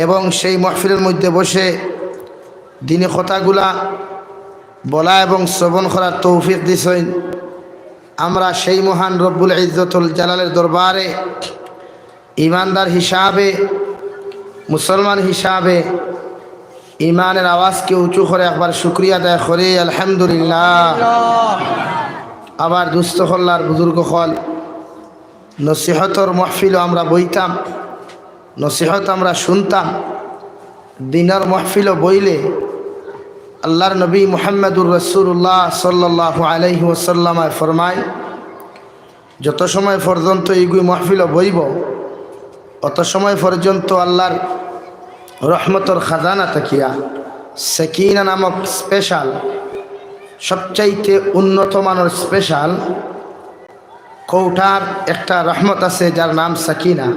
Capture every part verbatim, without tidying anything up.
এবং সেই মাহফিলের মধ্যে বসে দিনি কথাগুলা বলা এবং শ্রবণ করার তৌফিক দিছইন। আমরা সেই মহান রব্বুল ইজ্জতুল জালালের দরবারে ইমানদার হিসাবে, মুসলমান হিসাবে ইমানের আওয়াজকে উঁচু করে একবার শুকরিয়া আদায় করি, আলহামদুলিল্লাহ। আবার দুস্ত হল্লার বুজুর্গ হল, নসিহতর মাহফিলও আমরা বইতাম, নসিহত আমরা শুনতাম। দিনর মাহফিলও বইলে আল্লাহর নবী মুহাম্মাদুর রাসূলুল্লাহ সাল্লাল্লাহু আলাইহি ওয়াসাল্লাম ফরমায়, যত সময় পর্যন্ত ইগুই মাহফিলও বইব, অত সময় পর্যন্ত আল্লাহর রহমতর খাজানা থাকিয়া সাকিনা নামক স্পেশাল, সবচাইতে উন্নত মানের স্পেশাল কৌটার একটা রহমত আছে, যার নাম সাকিনা।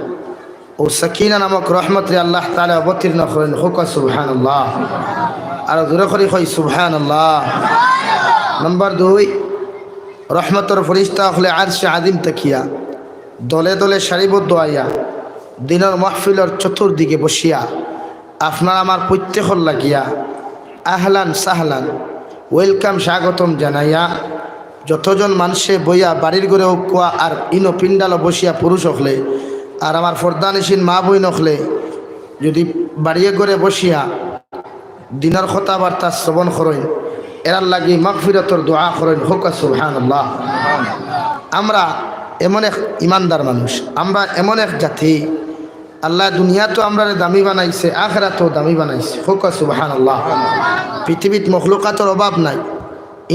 ও সাকিনা নামক রহমতরে আল্লাহ তাআলা অবতীর্ণ করেন। কউক্কা সুবহানাল্লাহ। আর জোরে করি কই সুবহানাল্লাহ। নম্বর দুই, রহমতর ফিরিস্তা অকলে আরশে আজিম থাকিয়া দলে দলে সারিবদ্ধ আইয়া দিনর মাহফিলর চতুর্দিকে বসিয়া আপনার আমার প্রত্যেকর লাগিয়া আহলান সাহলান, ওয়েলকাম, স্বাগতম জানাইয়া যতজন মানষে বইয়া বাড়ির ঘরে হউক্কা আর ইনো পিন্ডালো বসিয়া পুরুষ অকলে আর আমার পর্দানিশীন মা বইন অকলে যদি বাড়িয়ে ঘরে বসিয়া দিনর কথাবার্তা শ্রবণ করইন, এরার লাগি মাগফিরতর দোয়া করইন। কউক্কা সুবহানাল্লাহ। আমরা এমন এক ইমানদার মানুষ, আমরা এমন এক জাতি, আল্লাহ দুনিয়াত তো আমরারে দামি বানাইছে, আখেরাতও দামি বানাইছে। কউক্কা সুবহানাল্লাহ। পৃথিবীত মখলুকাতর অভাব নাই,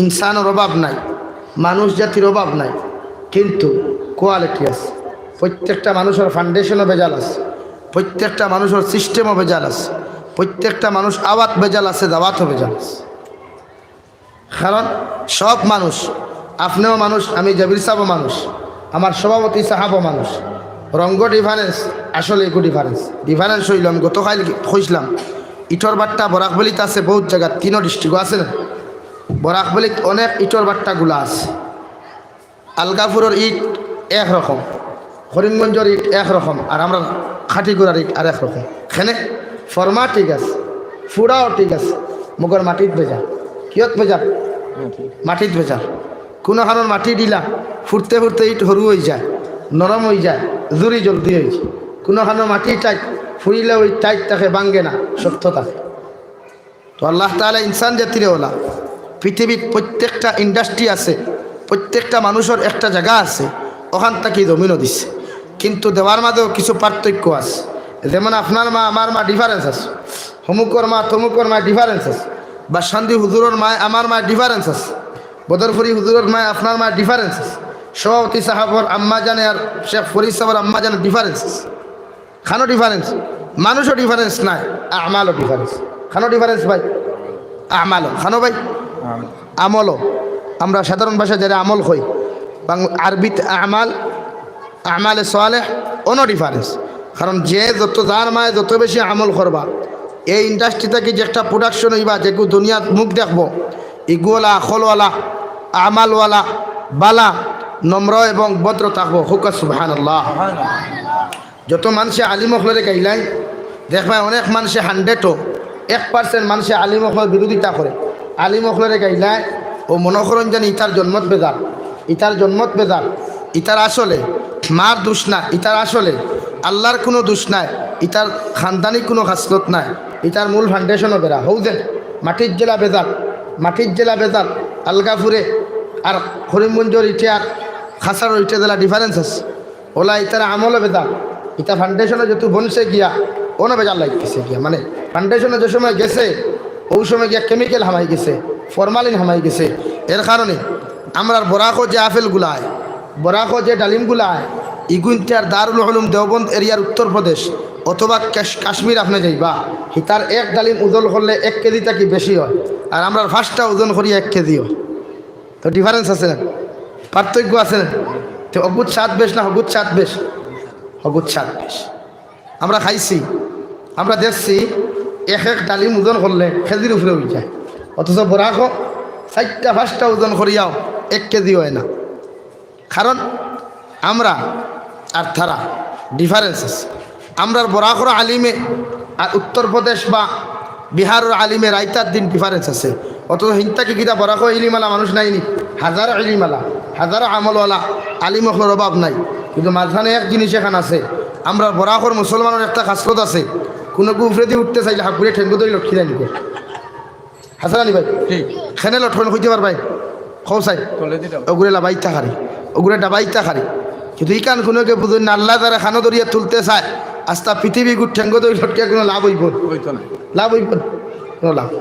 ইনসানর অভাব নাই, মানুষ জাতির অভাব নাই, কিন্তু কোয়ালিটি আছে। প্রত্যেকটা মানুষর ফাউন্ডেশনও ভেজাল আছে, প্রত্যেকটা মানুষর সিস্টেমও ভেজাল আছে, প্রত্যেকটা মানুষ আওয়াত ভেজাল আছে, দাওয়াতও ভেজাল আছে। কারণ সব মানুষ, আপনেও মানুষ, আমি জাবির সাবও মানুষ, আমার সভাপতি সাহাবও মানুষ। রঙ্গ ডিফারেন্স, আসলে একু ডিফারেন্স। ডিফারেন্স অইল, আমি গতকাইল কইছলাম, ইটর বাট্টা বরাকবেলিত আছে, বউত জাগাত, তিনো ডিস্ট্রিক্টও আছে না। বরাকবেলিত অনেক ইটর বাট্টাগুলা আছে। আলগাপুরর ইট একরকম, করিমগঞ্জর ইট একরকম, আর আমরার খাটিগুড়ার ইট আরেক রকম। কেনে? ফর্মা ঠিক আছে, ফুড়াও ঠিক আছে, মগর মাটিত ভেজাল। কিয়ত ভেজাল? মাটিত ভেজাল। কুনুখানর মাটি ঢিলা, ফুড়তে ফুড়তে ইট হুরু অইযায়, নরম অইযায়, জুড়ি জলদি অইযায়। কুনুখানর মাটি টাইট, ফুড়িলে ওই টাইট থাকে, ভাঙ্গে না, শক্ত থাকে। তো আল্লাহ তাআলা ইনসান জাতিরে ওলা, পৃথিবীত প্রত্যেকটা ইন্ডাস্ট্রি আছে, প্রত্যেকটা মানুষর একটা জাগা আছে, অখান থাকি জমিনও দিছে। কিন্তু দেওয়ার মাঝেও কিছু পার্থক্য আছে। যেমন আপনার মা আমার মা ডিফারেন্স আছে, হমুকর মা তমুকর মা ডিফারেন্স আছে, বাসন্দি হুজুরর মায় আমার মায় ডিফারেন্স আছে, বদরপুরি হুজুরর মায় আপনার মায় ডিফারেন্স আছে, সভাপতি সাহাবর আম্মা জানে আর শেখ ফরিদ সাহাবর আম্মা জানে ডিফারেন্স আছে। খানো ডিফারেন্স, মানুষও ডিফারেন্স নাই, আমালও ডিফারেন্স। খানো ডিফারেন্স ভাই, আমালও। খানো ভাই, আমলও। আমরা সাধারণ ভাষায় যারা আমল কই, বাংলা, আরবিত আমাল, আমালে সালেহ, অনো ডিফারেন্স। কারণ যে যত, যার মায় যত বেশি আমল করবা, এই ইন্ডাস্ট্রি থাকি যে একটা প্রোডাকশন অইবা, যেগু দুনিয়াত মুখ দেখবো, ইগুওয়ালা, আখলওয়ালা, আমালওয়ালা, বালা, নম্র এবং ভদ্র থাকবো। কউক্কা সুবহানাল্লাহ। যত মানষে আলিম অকলরে গাইলায়, দেখবায় অনেক মানষে হান্ড্রেডও এক পার্সেন্ট মানষে আলিম অকলর বিরোধিতা করে। আলিম অকলরে গাইলায়, ও মনো করইন জানি ইতার জন্মত ভেজাল, ইতার জন্মত ভেজাল, ইতার আসলে মার দোষ না, ইতার আসলে আল্লাহর কুনু দোষ নাই, ইতার খানদানি কুনু খাসলত নাই, ইতার মূল ফাউন্ডেশনও বেড়া। হউ যে মাটির জেলা ভেজাল, মাটির জেলা ভেজাল, আলগাপুরে আর করিমগঞ্জর ইটে আর খাসাড়র ইটে জেলা ডিফারেন্স আছে। ওলা ইতার আমলও ভেজাল, ইতা ফাউন্ডেশনও যেহেতু বনছে গিয়া, অনো ভেজাল লাগতেছে গিয়া। মানে ফাউন্ডেশনও যে সময় গেছে, অউ সময় গিয়া কেমিক্যাল হামাই গেছে, ফরমালিন হামাই গেছে। এর কারণে আমরার বরাকো যে আপেলগুলা আয়, বরাকো যে ডালিমগুলা আয়, ইগুইনতে আর দারুল উলুম দেওবন্দ এরিয়ার উত্তর প্রদেশ অথবা কাশ-, কাশ্মীর আপনে যাইবা, হিতার এক ডালিম ওজন করলে এক কেজি থাকি বেশি হয়, আর আমরার পাঁচটা ওজন করি এক কেজি হয়। তো ডিফারেন্স আছে না? পার্থক্য আছে না? তো অগুত স্বাদ বেশ না হগুত স্বাদ বেশ? হগুত স্বাদ বেশ। আমরা খাইছি, আমরা দেখছি, এক এক ডালিম ওজন করলে কেজির উপরে অইযায়, অথচ বরাকো চাইরটা পাঁচটা ওজন করিয়াও এক কেজি হয় না। কারণ আমরা আর তারা ডিফারেন্স আছে। আমরার বরাকর আলিমে আর উত্তর প্রদেশ বা বিহারর আলিমে রাইত আর দিন ডিফারেন্স আছে। অথচ হিনতা কি কিতা বরাকো ইলিমালা মানুষ নাইনি? হাজারো ইলিমালা, হাজারো আমলওয়ালা আলিম অকলর অভাব নাই। কিন্তু মাঝখানে এক জিনিস এখান আছে, আমরার বরাকর মুসলমানর একটা খাসলত আছে, কুনুগু উপরেদি উঠতে চাইলে হাবগুরে ঠেঙ্গো ধরি লটকি যাইন গো। হাছা নানি ভাই? ঠিক। কেনে লটকইন কইতে পারবায়? কও চাই। তলেদি ডাবাই। অগুরে লাবাইতা খারি, অগুরে ডাবাইতা খারি। কিন্তু ইখান কুনুগু বুঝইন না, আল্লায় যারে কানো ধরিয়া তুলতে চায়, আস্তা পৃথিবীগুর ঠেঙ্গো ধরি লটকিয়া কুনু লাভ অইবো? অইতো না। লাভ অইবো? কুনু লাভ নাই।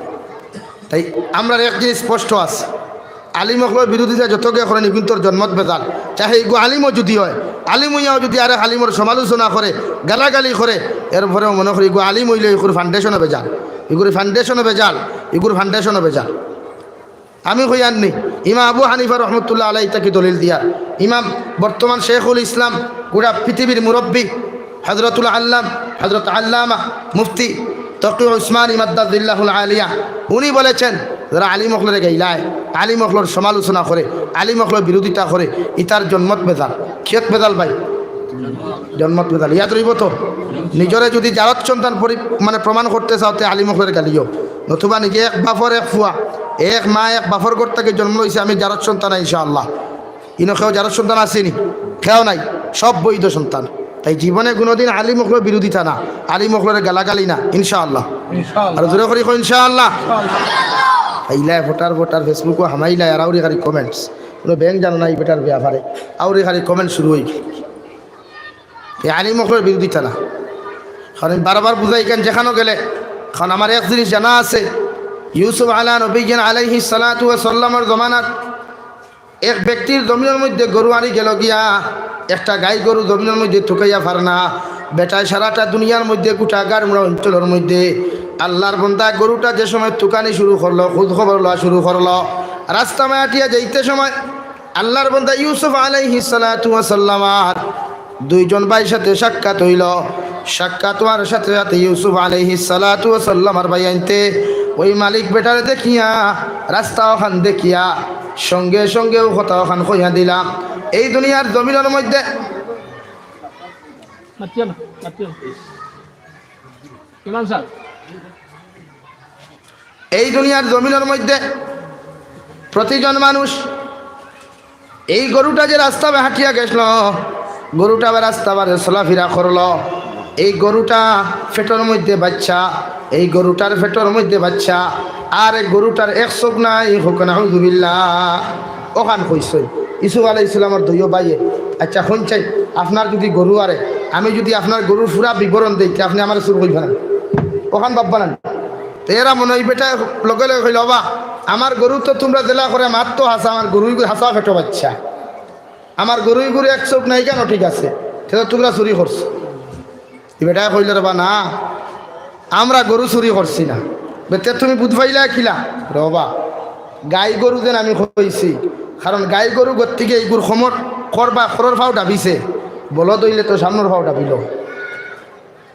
তাই আমরার এক জিনিস স্পষ্ট আছে, আলিম অকলর বিরোধিতা যতগিয়ে করইন, ইগুইন্তর জন্মত ভেজাল। চাহে ইগু আলিমও যুদি অয়, আলিম অইয়াও যুদি আরেক আলিমর সমালোচনা করে, গালাগালি করে, এরপরেও মনো করি ইগু আলিম অইলে ইগুর ফাউন্ডেশনও ভেজাল, ইগুর ফাউন্ডেশনও ভেজাল, ইগুর ফাউন্ডেশনও ভেজাল। আমি কইয়ার নি, ইমাম আবু হানিফা রহমতুল্লাহ আলাইহি থাকি দলিল দিয়ার, ইমাম বর্তমান শেখুল ইসলাম, গুড়া পৃথিবীর মুরব্বী, হযরতুল আল্লাম, হযরত আল্লামা মুফতি তকি উসমানী মাদ্দাজিল্লাহুল আলিয়া, উনি বলেছেন, যারা আলিম অকলরে গাইলায়, আলিম অকলর সমালোচনা করে, আলিম অকলর বিরোধিতা করে, ইতার জন্মত ভেজাল। কিয়ত ভেজাল ভাই? জন্মত ভেজাল। ইয়াদ রইবো তো? নিজরে যুদি জারত সন্তান পরি-, মানে প্রমাণ করতে চাও, তে আলিম অকলরে গালিও। নতুবা নিজে এক বাপর এক ফুয়া, এক মা এক বাপর ঘর থাকি জন্ম লইছি আমি জারত সন্তান, ইনশাআল্লাহ। ইনো কেউ জারত সন্তান আছেনি? কেউ নাই, সব বৈধ সন্তান। তাই জীবনে কুনুদিন আলিম অকলর বিরোধিতা না, আলিম অকলরে গালাগালি না, ইনশাআল্লাহ। ইনশাআল্লাহ। আর জোরে করি কও, ইনশাআল্লাহ। ইনশাআল্লাহ। আইলায় ফটার ফটার Facebook-ও হামাইলায় আর আউরি খালি comments। কুনু ব্যাং জানো না ই বেটার ব্যাপারে, আউরি খালি comment শুরু অইগেল। ই আলিম অকলর বিরোধিতা না। কারণ আমি বারবার বুঝাই, ইখান যেখানো গেলে, কারণ আমার এক জিনিস জানা আছে, ইউসুফ আলা নবিয়্যিনা আলাইহিস সালাতু ওয়াস সালামর জমানাত এক ব্যক্তির জমিনর মধ্যে গরু আনি গেল গিয়া, একটা গাই গরু জমিনর মধ্যে তুকাইয়া ফার না। বেটায় সারাটা দুনিয়ার মধ্যে গুটা গাড়মুড়া অঞ্চলর মধ্যে আল্লাহর বন্দা গরুটা যে সময় তুকানি শুরু করলো, খোঁজ খবর লওয়া শুরু করলো, রাস্তা মায় আটিয়া যাইতে সময় আল্লাহর বন্দা ইউসুফ আলাইহিস সালাতু ওয়াস সালামর দুইজন ভাইর সাথে সাক্ষাৎ অইলো। সাক্ষাৎ অওয়ার সাথে সাথে ইউসুফ আলাইহিস সালাতু ওয়াস সালামর ভাইয়াইন্তে ওই মালিক বেটারে দেখিয়া, রাস্তা অখান দেখিয়া সঙ্গে সঙ্গে অউ কথা অখান কইয়া দিলা। এই দুনিয়ার জমিনর মধ্যে মাতিও না, মাতিও না। ইমাম সাব। এই দুনিয়ার জমিনর মধ্যে প্রতিজন মানুষ এই গরুটা যে রাস্তা বায় হাটিয়া গেছলো, গরুটা বায় রাস্তা বায় চলাফিরা করলো, এই গরুটা পেটর মধ্যে বাইচ্চা, এই গরুটার পেটর মধ্যে বাইচ্চা, আর এই গরুটার এক চউখ নাই, কউক্কা নাউজুবিল্লাহ। অখান কইছইন ইউসুফ আলাইহিস সালামর দুইও ভাইয়ে। আচ্ছা, কইন চাই, আপনার যুদি গরু আরে, আমি যুদি আপনার গরুর পুরা বিবরণ দেই, তে আপনে আমারে চুর কইবা না? অখান ভাববা না? তে এরা মনো অয় বেটায় লগে লগে কইলো, "ওবা, আমার গরু তো তুমরা যেলা করে মাততো হাছা, আমার গরু ইগু হাছা পেটো বাইচ্চা। আমার গরু ইগুর এক চউখ নাই কেনে, ঠিক আছে, তে তো তুমরা চুরি করছো।" ই বেটায় কইলো, "রেবা না, আমরা গরু চুরি করছি না।" "বে তে তুমি বুঝ পাইলায় কিলা?" "রেবা, গাই গরু যেন আমি কইছি, কারণ গাই গরু গতিকে ইগুর খমর করবা খরর ফাও ডাবিছে, বলদ অইলে তো সামনর ফাও ডাবিলো।"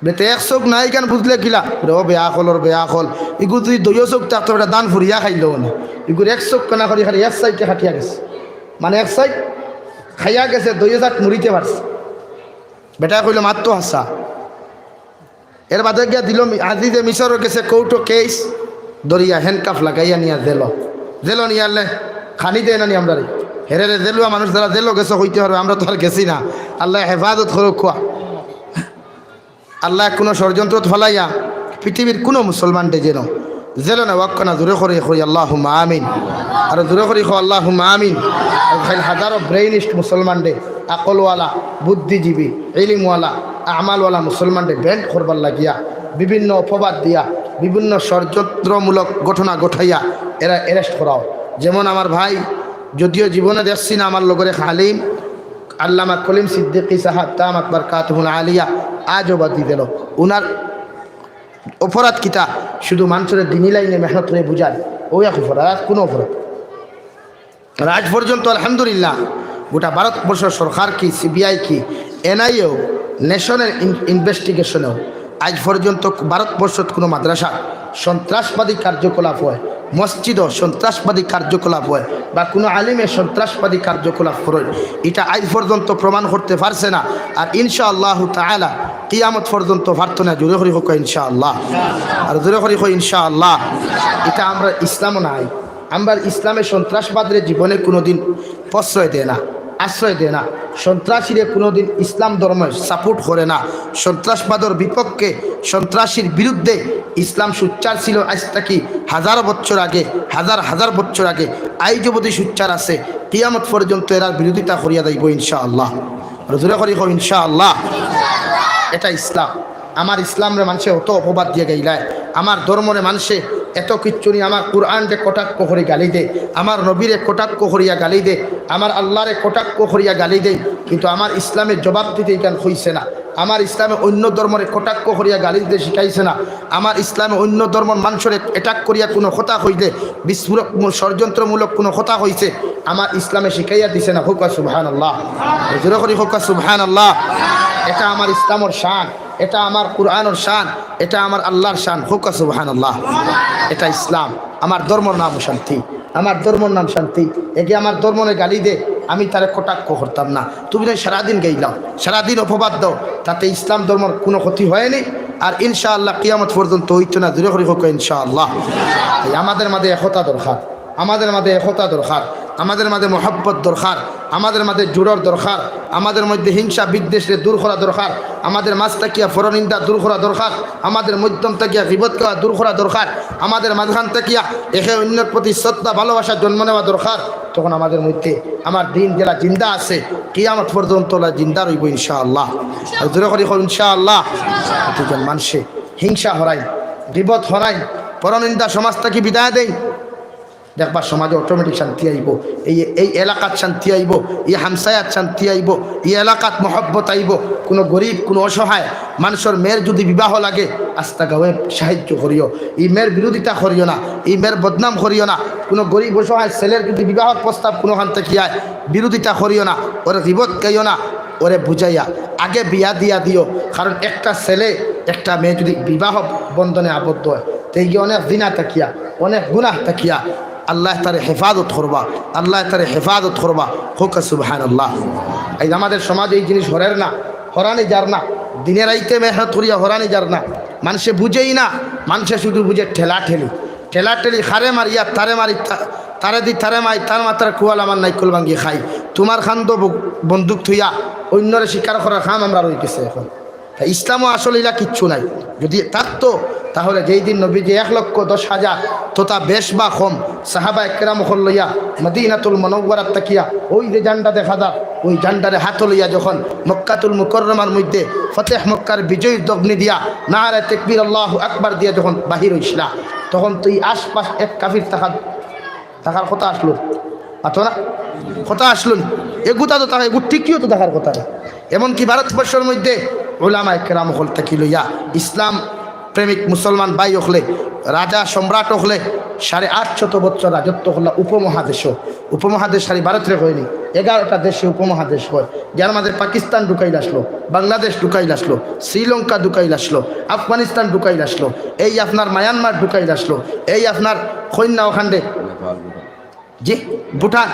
"বে তে এক চউখ নাই কেনে বুঝলে কিলা?" "রেবা, বেআকলর বেআকল, ইগুর যুদি দুইও চউখ থাকতো, বেটা ধান ফুরিয়া খাইলো না। ইগুর এক চউখ কেনে করি খালি এক সাইডে কাটিয়া গেছে, মানে এক সাইড খাইয়া গেছে, দুইও জাত মুড়িতে পারছে।" বেটায় কইলো, "মাততো হাছা।" এর বাদে গিয়া দিল মি-, আজিজে মিশরর গেছে কোর্টো কেস, ধরিয়া হ্যান্ডকাফ লাগাইয়া নিয়া জেলো। জেলো নিয়ালে খানি দেয় না নি আমরারে? হেরে রে জেলুয়া মানুষ যারা জেলো গেছে কইতে পারবে, আমরা তো আর গেছি না। আল্লায় হেফাজত করউক্কা। আল্লায় কুনু ষড়যন্ত্রত ফালাইয়া পৃথিবীর কুনু মুসলমানরে যেন জেলো নেওয়াক্কা না। জোরে করি কই আল্লাহুম্মা আমিন। আর জোরে করি কও আল্লাহুম্মা আমিন। আর খাইল হাজারো brainwashed মুসলমানরে, আকলওয়ালা, বুদ্ধিজীবী, ইলিমওয়ালা, আমালওয়ালা মুসলমানরে ব্যান্ড করবার লাগিয়া বিভিন্ন অপবাদ দিয়া, বিভিন্ন ষড়যন্ত্রমূলক ঘটনা ঘটাইয়া এরা অ্যারেস্ট করাও। যেমন আমার ভাই, যদিও জীবনে দেখছি না আমার লগর এক আলিম, আল্লামা কলিম সিদ্দিকী সাহেব দামাত বারকাতুহুল আলিয়া, আজও বাদ দিল। উনার অপরাধ কিতা? শুধু মানষরে দিনি লাইনে মেহনত করে বুঝার, অউ এক অপরাধ, আর কুনু অপরাধ। আর আজ পর্যন্ত আলহামদুলিল্লাহ গোটা ভারতবর্ষ সরকার কি, সিবিআই কি, এনআইএও, ন্যাশনাল ইন-, ইনভেস্টিগেশনেও আইজ পর্যন্ত ভারতবর্ষত কুনু মাদ্রাসাত সন্ত্রাসবাদী কার্যকলাপ অয়, মসজিদো সন্ত্রাসবাদী কার্যকলাপ অয়, বা কুনু আলিমে সন্ত্রাসবাদী কার্যকলাপ করইন, ইটা আইজ পর্যন্ত প্রমাণ করতে পারছে না। আর ইনশাআল্লাহু তাআলা কিয়ামত পর্যন্ত পারতো না। জোরে করি কউক্কা ইনশাআল্লাহ। আর জোরে করি কউক্কা ইনশাআল্লাহ। ইটা আমরার ইসলামো নাই। আমরার ইসলামে সন্ত্রাসবাদরে জীবনে কুনুদিন প্রশ্রয় দেয় না, আশ্রয় দেয় না। সন্ত্রাসীরে কুনুদিন ইসলাম ধর্মে support করে না। সন্ত্রাসবাদর বিপক্ষে, সন্ত্রাসীর বিরুদ্ধে ইসলাম সোচ্চার ছিল আইজ থাকি হাজার বছর আগে, হাজার হাজার বছর আগে। আইজও অবধি সোচ্চার আছে, কিয়ামত পর্যন্ত এরার বিরোধিতা করিয়া যাইবো ইনশাআল্লাহ। আর জোরে করি কউক্কা ইনশাআল্লাহ। ইটা ইসলাম। আমার ইসলামরে মানষে অত অপবাদ দিয়া গাইলায়, আমার ধর্মরে মানষে এত কিচ্ছু নি, আমার কুরআনরে কটাক্ষ করি গালি দে, আমার নবীরে কটাক্ষ করিয়া গালি দে, আমার আল্লাহরে কটাক্ষ করিয়া গালি দে, কিন্তু আমার ইসলামে জবাব দিতে ইখান কইছে না। আমার ইসলামে অইন্য ধর্মরে কটাক্ষ করিয়া গালি দিতে শিখাইছে না। আমার ইসলামে অইন্য ধর্মর মানষরে attack করিয়া কুনু কথা কইলে, বিস্ফোরক, ষড়যন্ত্রমূলক কুনু কথা কইছে, আমার ইসলামে শিখাইয়া দিছে না। কউক্কা সুবহানাল্লাহ। জোরে করি কউক্কা সুবহানাল্লাহ। ইটা আমার ইসলামর শান, ইটা আমার কুরআনর শান, ইটা আমার আল্লাহর শান। কউক্কা সুবহানাল্লাহ। ইটা ইসলাম। আমার ধর্মর নাম শান্তি, আমার ধর্মর নাম শান্তি। একে আমার ধর্মরে গালি দে, আমি তারে কটাক্ষ করতাম না। তুমি তো সারাদিন গাইলাও, সারাদিন অপবাদ দাও, তাতে ইসলাম ধর্মর কুনু ক্ষতি হয়নি। আর ইনশাআল্লাহ কিয়ামত পর্যন্ত অইতো না। জোরে করি কউক্কা ইনশাআল্লাহ। তাই আমাদের মাঝে একতা দরকার, আমাদের মাঝে একতা দরকার, আমাদের মাঝে মহব্বত দরকার, আমাদের মাঝে জুড়র দরকার, আমাদের মধ্যে হিংসা বিদ্বেষরে দূর করা দরকার, আমাদের মাঝ থাকিয়া পরনিন্দা দূর করা দরকার, আমাদের মধ্যম থাকিয়া গীবত করা দূর করা দরকার, আমাদের মাঝখান থাকিয়া একে অইন্যর প্রতি শ্রদ্ধা ভালোবাসা জন্ম নেওয়া দরকার। তখন আমাদের মধ্যে আমার দিন যেলা জিন্দা আছে, কিয়ামত পর্যন্ত ওলা জিন্দা রইবো ইনশাআল্লাহ। আর জোরে করি কউক্কা ইনশাআল্লাহ। প্রতিজন মানষে হিংসা হরাইন, গীবত হরাইন, পরনিন্দা সমাজ থাকি বিদায় দেইন। দেখবা সমাজে automatic শান্তি আইবো, এই, এই এলাকাত শান্তি আইবো, এই হামসায়াত শান্তি আইবো, এই এলাকাত মহব্বত আইবো। কুনু গরিব, কুনু অসহায় মানষর মেয়ের যুদি বিবাহ লাগে, আস্তা গাঁওয়ে সাহায্য করিও, এই মেয়ের বিরোধিতা করিও না, এই মেয়ের বদনাম করিও না। কুনু গরিব অসহায় ছেলের যুদি বিবাহর প্রস্তাব কুনুখান থাকি আয়, বিরোধিতা করিও না, ওরে গীবত গাইও না, ওরে বুঝাইয়া আগে বিয়া দিয়া দিও। কারণ একটা ছেলে একটা মেয়ে যুদি বিবাহ বন্ধনে আবদ্ধ অয়, তে গিয়া অনেক জিনা থাকিয়া, অনেক গুনাহ থাকিয়া আল্লায় তারে হেফাজত করবা, আল্লায় তারে হেফাজত করবা। কউক্কা সুবহানাল্লাহ। আইজ আমাদের সমাজে এই জিনিস হরের না, হরানি যার না, দিনে রাইতে মেহনত করিয়া হরানি যার না। মানষে বুঝেই না, মানষে শুধু বুঝে ঠেলাঠেলি, ঠেলাঠেলি, খারে মারিয়া, তারে মারি, তা-, তারে দি, তারে মাই, তার মাথার কুয়াল আমার নাইকল ভাঙ্গি খাই। তুমার খান্দো ব-, বন্দুক থুইয়া অইন্যরে শিকার করার কাম আমরার অইগেছে এখন। তা ইসলামো আসলে ইলা কিচ্ছু নাই। যুদি থাকতো, তাহলে যেই দিন নবীজি এক লক্ষ দশ হাজার তথা বেশ বা কম সাহাবা একরাম অকল লইয়া মদিনাতুল মুনাওয়ারাত থাকিয়া ওই যে ঝান্ডা দেখা যার, ওই ঝান্ডারে হাতো লইয়া যখন মক্কাতুল মুকাররমার মধ্যে ফতেহ মক্কার বিজয়ধ্বনি দিয়া নারায়ে তাকবীর আল্লাহু আকবার দিয়া যখন বাহির অইছলা, তখন তো ই আশপাশ এক কাফির থাকার থাকার কথা আছলো, মাতো না? কথা আছলো নি? এগুতা তো থাকা, এগু ঠিকইও তো থাকার কথা না। এমনকি ভারতবর্ষর মধ্যে উলামায়ে কেরাম অকল থাকি লইয়া ইসলাম প্রেমিক মুসলমান ভাই অকলে, রাজা সম্রাট অকলে সাড়ে আটশত বছর রাজত্ব করলা উপমহাদেশো। উপমহাদেশ খালি ভারতরে কয়নি, এগারোটা দেশে উপমহাদেশ কয়। যার মাঝে পাকিস্তান ঢুকাইল আসলো, বাংলাদেশ ঢুকাইল আসলো, শ্রীলঙ্কা ঢুকাইল আসলো, আফগানিস্তান ঢুকাইল আসলো, এই আপনার মায়ানমার ঢুকাইল আসলো, এই আপনার কইন্যা ওখানে, জি, ভুটান,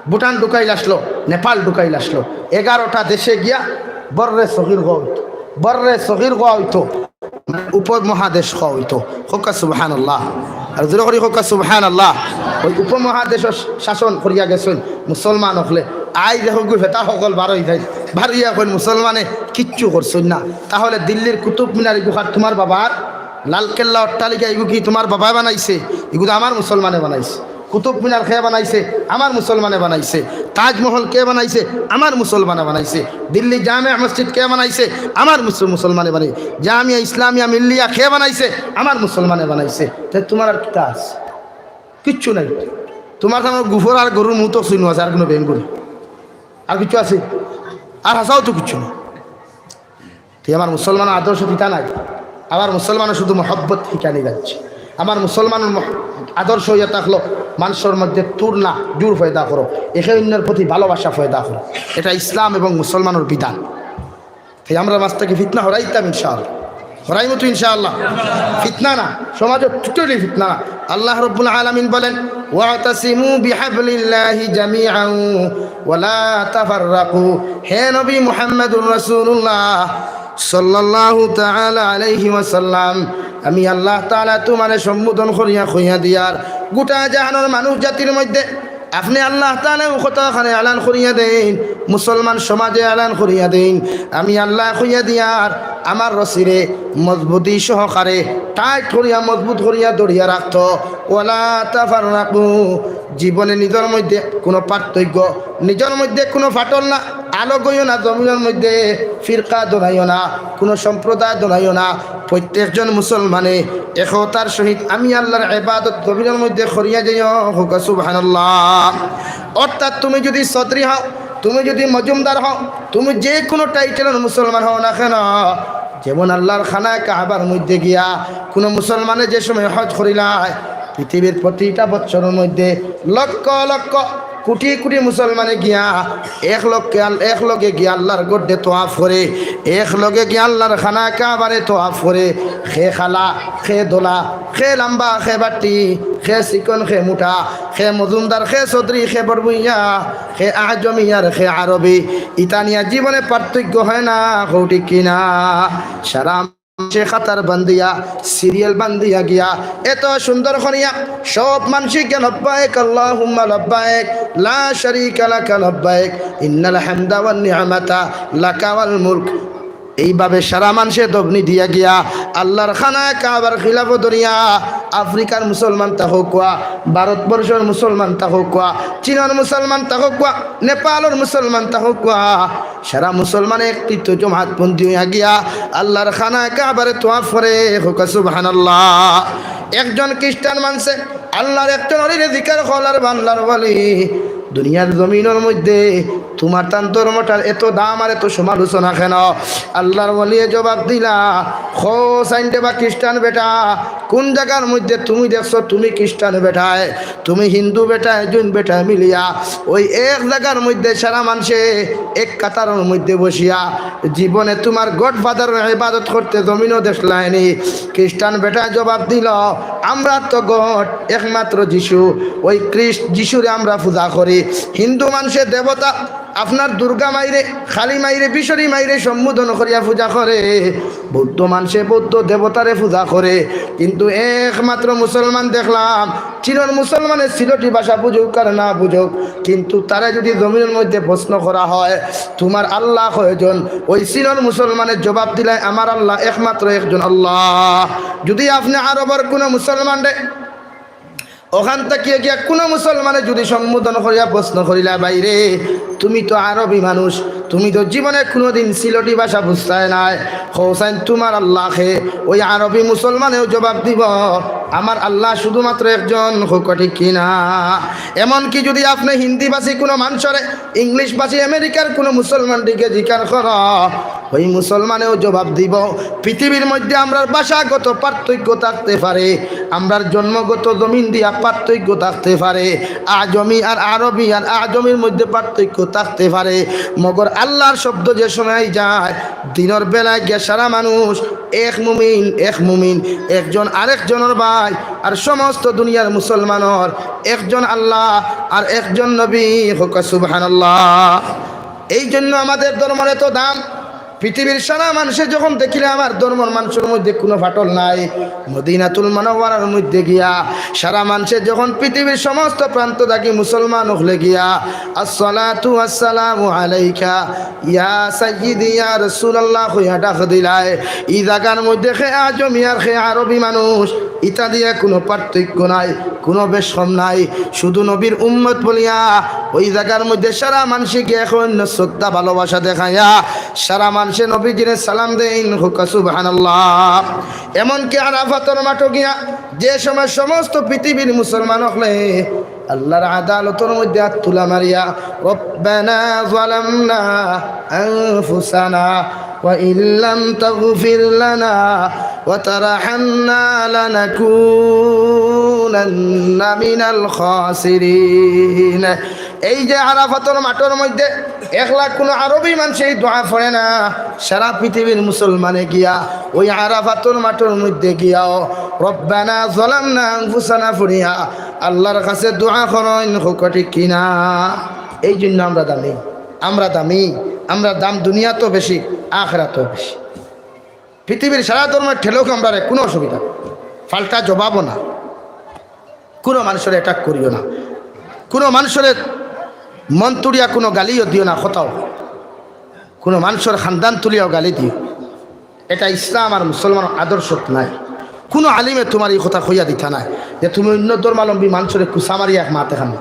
ভুটান ঢুকাইল আসলো, নেপাল ঢুকাইল আসলো। এগারোটা দেশে গিয়া বররে সগির কওয়া অইতো, বররে সগির কওয়া অইতো, উপমহাদেশ কওয়া অইতো। কউক্কা সুবহানাল্লাহ। আর জোরে করি কউক্কা সুবহানাল্লাহ। ওই উপমহাদেশো শাসন করিয়া গেছইন মুসলমান অকলে। আইজ দেখউক্কা ফেতা অকল বারই যাইন, বারইয়া কইন মুসলমানে কিচ্ছু করছইন না। তাহলে দিল্লির কুতুব মিনার ইগুখান তুমার বাবার, লালকেল্লা অট্টালিকা ইগু কি তুমার বাবায় বানাইছে? ইগু তো আমার মুসলমানে বানাইছে। কুতুব মিনার কে বানাইছে? আমার মুসলমানে বানাইছে। তাজমহল কে বানাইছে? আমার মুসলমানে বানাইছে। দিল্লি জামে মসজিদ কে বানাইছে? আমার মুসল-, মুসলমানে বানাইছে। জামিয়া ইসলামিয়া মিল্লিয়া কে বানাইছে? আমার মুসলমানে বানাইছে। তে তুমার আর কিতা আছে? কিচ্ছু নাই। তুমার তো গুফর আর গরুর মুতক চিনো আছে, আর কুনু বেঙ্গুল আর কিচ্ছু আছে? আর হাছাউ তো কিচ্ছু নাই। তে আমার মুসলমানর আদর্শ কিতা নাই? আমার মুসলমানর শুধু মহব্বত হিকানি যাচ্ছে। আমার মুসলমানর মহ-, আদর্শ অইয়া থাকলো মানষর মধ্যে তুলনা, জুর পয়দা করো, একে অইন্যর প্রতি ভালোবাসা পয়দা করো। এটা ইসলাম এবং মুসলমানর বিধান। তে আমরা মাঝ থাকি ফিতনা হরাইতাম ইনশাআল্লাহ। করাইমু তো ইনশাআল্লাহ। ফিতনা না, সমাজো totally ফিতনা না। আল্লাহ রব্বুল আলামিন বলেন, "ওয়াতাসিমু বিহাবলিল্লাহি জামিআন ওয়ালা তাফাররাকু।" হে নবী মুহাম্মাদুর রাসূলুল্লাহ সাল্লাল্লাহু তাআলা আলাইহি ওয়াসাল্লাম, আমি আল্লাহ তাআলা তোমারে সম্বোধন করিয়া কইয়া দিয়ার, গোটা জাহানর মানুষ জাতির মধ্যে আপনে আল্লাহ তাআলায় অউ কথাখান এলান করিয়া দেইন, মুসলমান সমাজে এলান করিয়া দেইন, আমি আল্লায় কইয়া দিয়ার আমার রশিরে মজবুতি সহকারে tight করিয়া, মজবুত করিয়া ধরিয়া রাখতো। ওয়ালা তাফাররাকু, জীবনে নিজর মধ্যে কুনু পার্থক্য, নিজর মধ্যে কুনু ফাটল না, আলোক অইও না, জমিনর মধ্যে ফিরকা ধরাইও না, কুনু সম্প্রদায় ধরাইও না। প্রত্যেকজন মুসলমানে একতার সহিত আমি আল্লাহর ইবাদত জমিনর মধ্যে করিয়া যাইও, কউক্কা সুবহানাল্লাহ। অর্থাৎ তুমি যদি চৌধুরী হও, তুমি যদি মজুমদার হও, তুমি যে কুনু টাইটেলর মুসলমান হও না কেন, যেমন আল্লাহর খানায় কাবার মধ্যে গিয়া কুনু মুসলমানে যে সময় হজ করিলায়, পৃথিবীর প্রতিটা বৎসরর মধ্যে লক্ষ লক্ষ কোটি কোটি মুসলমানে গিয়া এক লক্ষ আল-, এক লগে গিয়া আল্লাহর গড্ডে তোয়াফ করে, এক লগে গিয়া আল্লাহর খানায় কাবারে তোয়াফ করে, কে কালা, কে ধলা, কে লাম্বা, কে বাট্টি, কে চিকন, কে মুটা, কে মজুমদার, কে চৌধুরী, কে বড়ভূইয়া, কে আজমি আর কে আরবি, ইতা নিয়া জীবনে পার্থক্য হয় না, কও ঠিক কিনা? সারা মানষে কাতার বান্ধিয়া, সিরিয়াল বান্ধিয়া গিয়া, এত সুন্দর করিয়া সব মানষে গিয়া লব্বাইক আল্লাহুম্মা লব্বাইক, লা শারীকা লাকা লব্বাইক, ইন্নাল হামদা ওয়ান নি'মাতা লাকা ওয়াল মুলক। এইভাবে সারা মানষে দবনি দিয়া গিয়া আল্লাহর খানায় কাবার খিলাফো ধরিয়া আফ্রিকার মুসলমান তা কউক্কা, ভারতবর্ষর মুসলমান তা কউক্কা, চীনর মুসলমান তা কউক্কা, নেপালর মুসলমান তা কউক্কা, সারা মুসলমান একত্রিত জমাতবন্দি অইয়া গিয়া আল্লাহর খানায় কাবারে তোয়াফ করে, কউক্কা সুবহানাল্লাহ। একজন খ্রিস্টান মানষে আল্লাহর একজন অলিরে জিকার করলা, আল্লাহর ওলি, দুনিয়ার জমিনর মধ্যে তুমার তান ধর্মটার এত দাম আর এত সমালোচনা কেন? আল্লাহর ওলিয়ে জবাব দিলা, কও চাইন রে বা খ্রিস্টান বেটা, কুন জাগার মধ্যে তুমি দেখছো তুমি খ্রিস্টান বেটায়, তুমি হিন্দু বেটায়, জৈন বেটায় মিলিয়া ওই এক জাগার মধ্যে সারা মানষে এক কাতারর মধ্যে বসিয়া জীবনে তুমার গডফাদারর ইবাদত করতে জমিনো দেখলায়নি? খ্রিস্টান বেটায় জবাব দিল, আমরা তো গড একমাত্র যিশু, ওই খ্রিস্ট যিশুরে আমরা পূজা করি। হিন্দু মানষে দেবতা, আপনার দুর্গা মাইরে, কালী মাইরে, বিশ্বরী মাইরে সম্বোধন করিয়া পূজা করে। বৌদ্ধ মানষে বৌদ্ধ দেবতারে পূজা করে। কিন্তু একমাত্র মুসলমান দেখলাম, চীনর মুসলমানে সিলটি ভাষা বুঝুক আর না বুঝুক, কিন্তু তারে যদি জমিনর মধ্যে প্রশ্ন করা হয়, তুমার আল্লাহ কয়জন? ওই চীনর মুসলমানে জবাব দিলায়, আমার আল্লাহ একমাত্র একজন আল্লাহ। যদি আপনে আরবর কুনু মুসলমানরে অখান থাকিয়া গিয়া কুনু মুসলমানে যদি সম্বোধন করিয়া প্রশ্ন করিলা, ভাইরে, তুমি তো আরবি মানুষ, তুমি তো জীবনে কুনুদিন সিলটি ভাষা বুঝতায় নায়, কও চাইন তুমার আল্লাহ কে? ওই আরবি মুসলমানেও জবাব দিব, আমার আল্লাহ শুধুমাত্র একজন, কউক্কা ঠিক কিনা? এমনকি যদি আপনে হিন্দিভাষী কুনু মানষরে, ইংলিশভাষী আমেরিকার কুনু মুসলমানরে গিয়া জিকার করো, ওই মুসলমানেও জবাব দিব, পৃথিবীর মধ্যে আমরার ভাষাগত পার্থক্য থাকতে পারে, আমরার জন্মগত জমিন দিয়া পার্থক্য থাকতে পারে, আজমি আর আরবি আর আজমির মধ্যে পার্থক্য থাকতে পারে, মগর আল্লাহর শব্দ যে সময় যায়, দিনর বেলায় গিয়া সারা মানুষ এক মুমিন, এক মুমিন, একজন আরেকজনর ভাই, আর সমস্ত দুনিয়ার মুসলমানর একজন আল্লাহ আর একজন নবী, কউক্কা সুবহানাল্লাহ। এই জন্য আমাদের ধর্মর এত দাম। পৃথিবীর সারা মানষে যখন দেখিলে আমার ধর্মর মানষর মধ্যে কুনু ফাটল নাই, মদিনাতুল মুনাওয়ারার মধ্যে গিয়া সারা মানষে যখন পৃথিবীর সমস্ত প্রান্ত থাকি মুসলমান অকলে গিয়া, "আসসালাতু ওয়াসসালামু আলাইকা ইয়া সাইয়্যিদি ইয়া রাসূলুল্লাহ" কইয়া ডাক দিলায়, ই জাগার মধ্যে কে আজমি আর কে আরবি মানুষ, ইতা দিয়া কুনু পার্থক্য নাই, কুনু বেশ কম নাই। শুধু নবীর উম্মত বলিয়া ওই জাগার মধ্যে সারা মানষে গিয়া এক অইন্য শ্রদ্ধা ভালোবাসা দেখাইয়া সারা মানষে নবীজিরে সালাম দেইন, কউক্কা সুবহানাল্লাহ। এমনকি আরাফাতর মাঠো গিয়া যে সময় সমস্ত পৃথিবীর মুসলমান অকলে আল্লাহর আদালতর মধ্যে আত তুলা মারিয়া, "রব্বানা যালামনা আনফুসানা ওয়া ইল্লাম তাগফির লানা ওয়া তারহামনা লানাকুনান্না মিনাল খাসিরিন।" এই যে আরাফাতর মাঠর মধ্যে একলা কুনু আরবি মানষে এই দোয়া পড়ে না, সারা পৃথিবীর মুসলমানে গিয়া ওই আরাফাতর মাঠর মধ্যে গিয়াও রব্বানা যালামনা আনফুসানা পড়িয়া আল্লাহর কাছে দোয়া করইন, কউক্কা ঠিক কি না? এই জন্য আমরা দামি, আমরা দামি, আমরা দাম দুনিয়াতও বেশি, আখেরাতও বেশি। পৃথিবীর সারা ধর্মের ঠেলউক আমরারে, কোনো অসুবিধা নাই। পাল্টা জবাবও না। কোনো মানুষরে অ্যাটাক করিও না, কোনো মানুষরে মন তুড়িয়া কোনো গালিও দিও না, কথাও, কোনো মানুষর খানদান তুলিয়াও গালি দিও, এটা ইসলাম আর মুসলমান আদর্শত নাই। কোনো আলিমে তোমার এই কথা কইয়া দিতা নায় যে তুমি অন্য ধর্মাবলম্বী মানুষরে কুচা মারিয়া এক মাতে খান।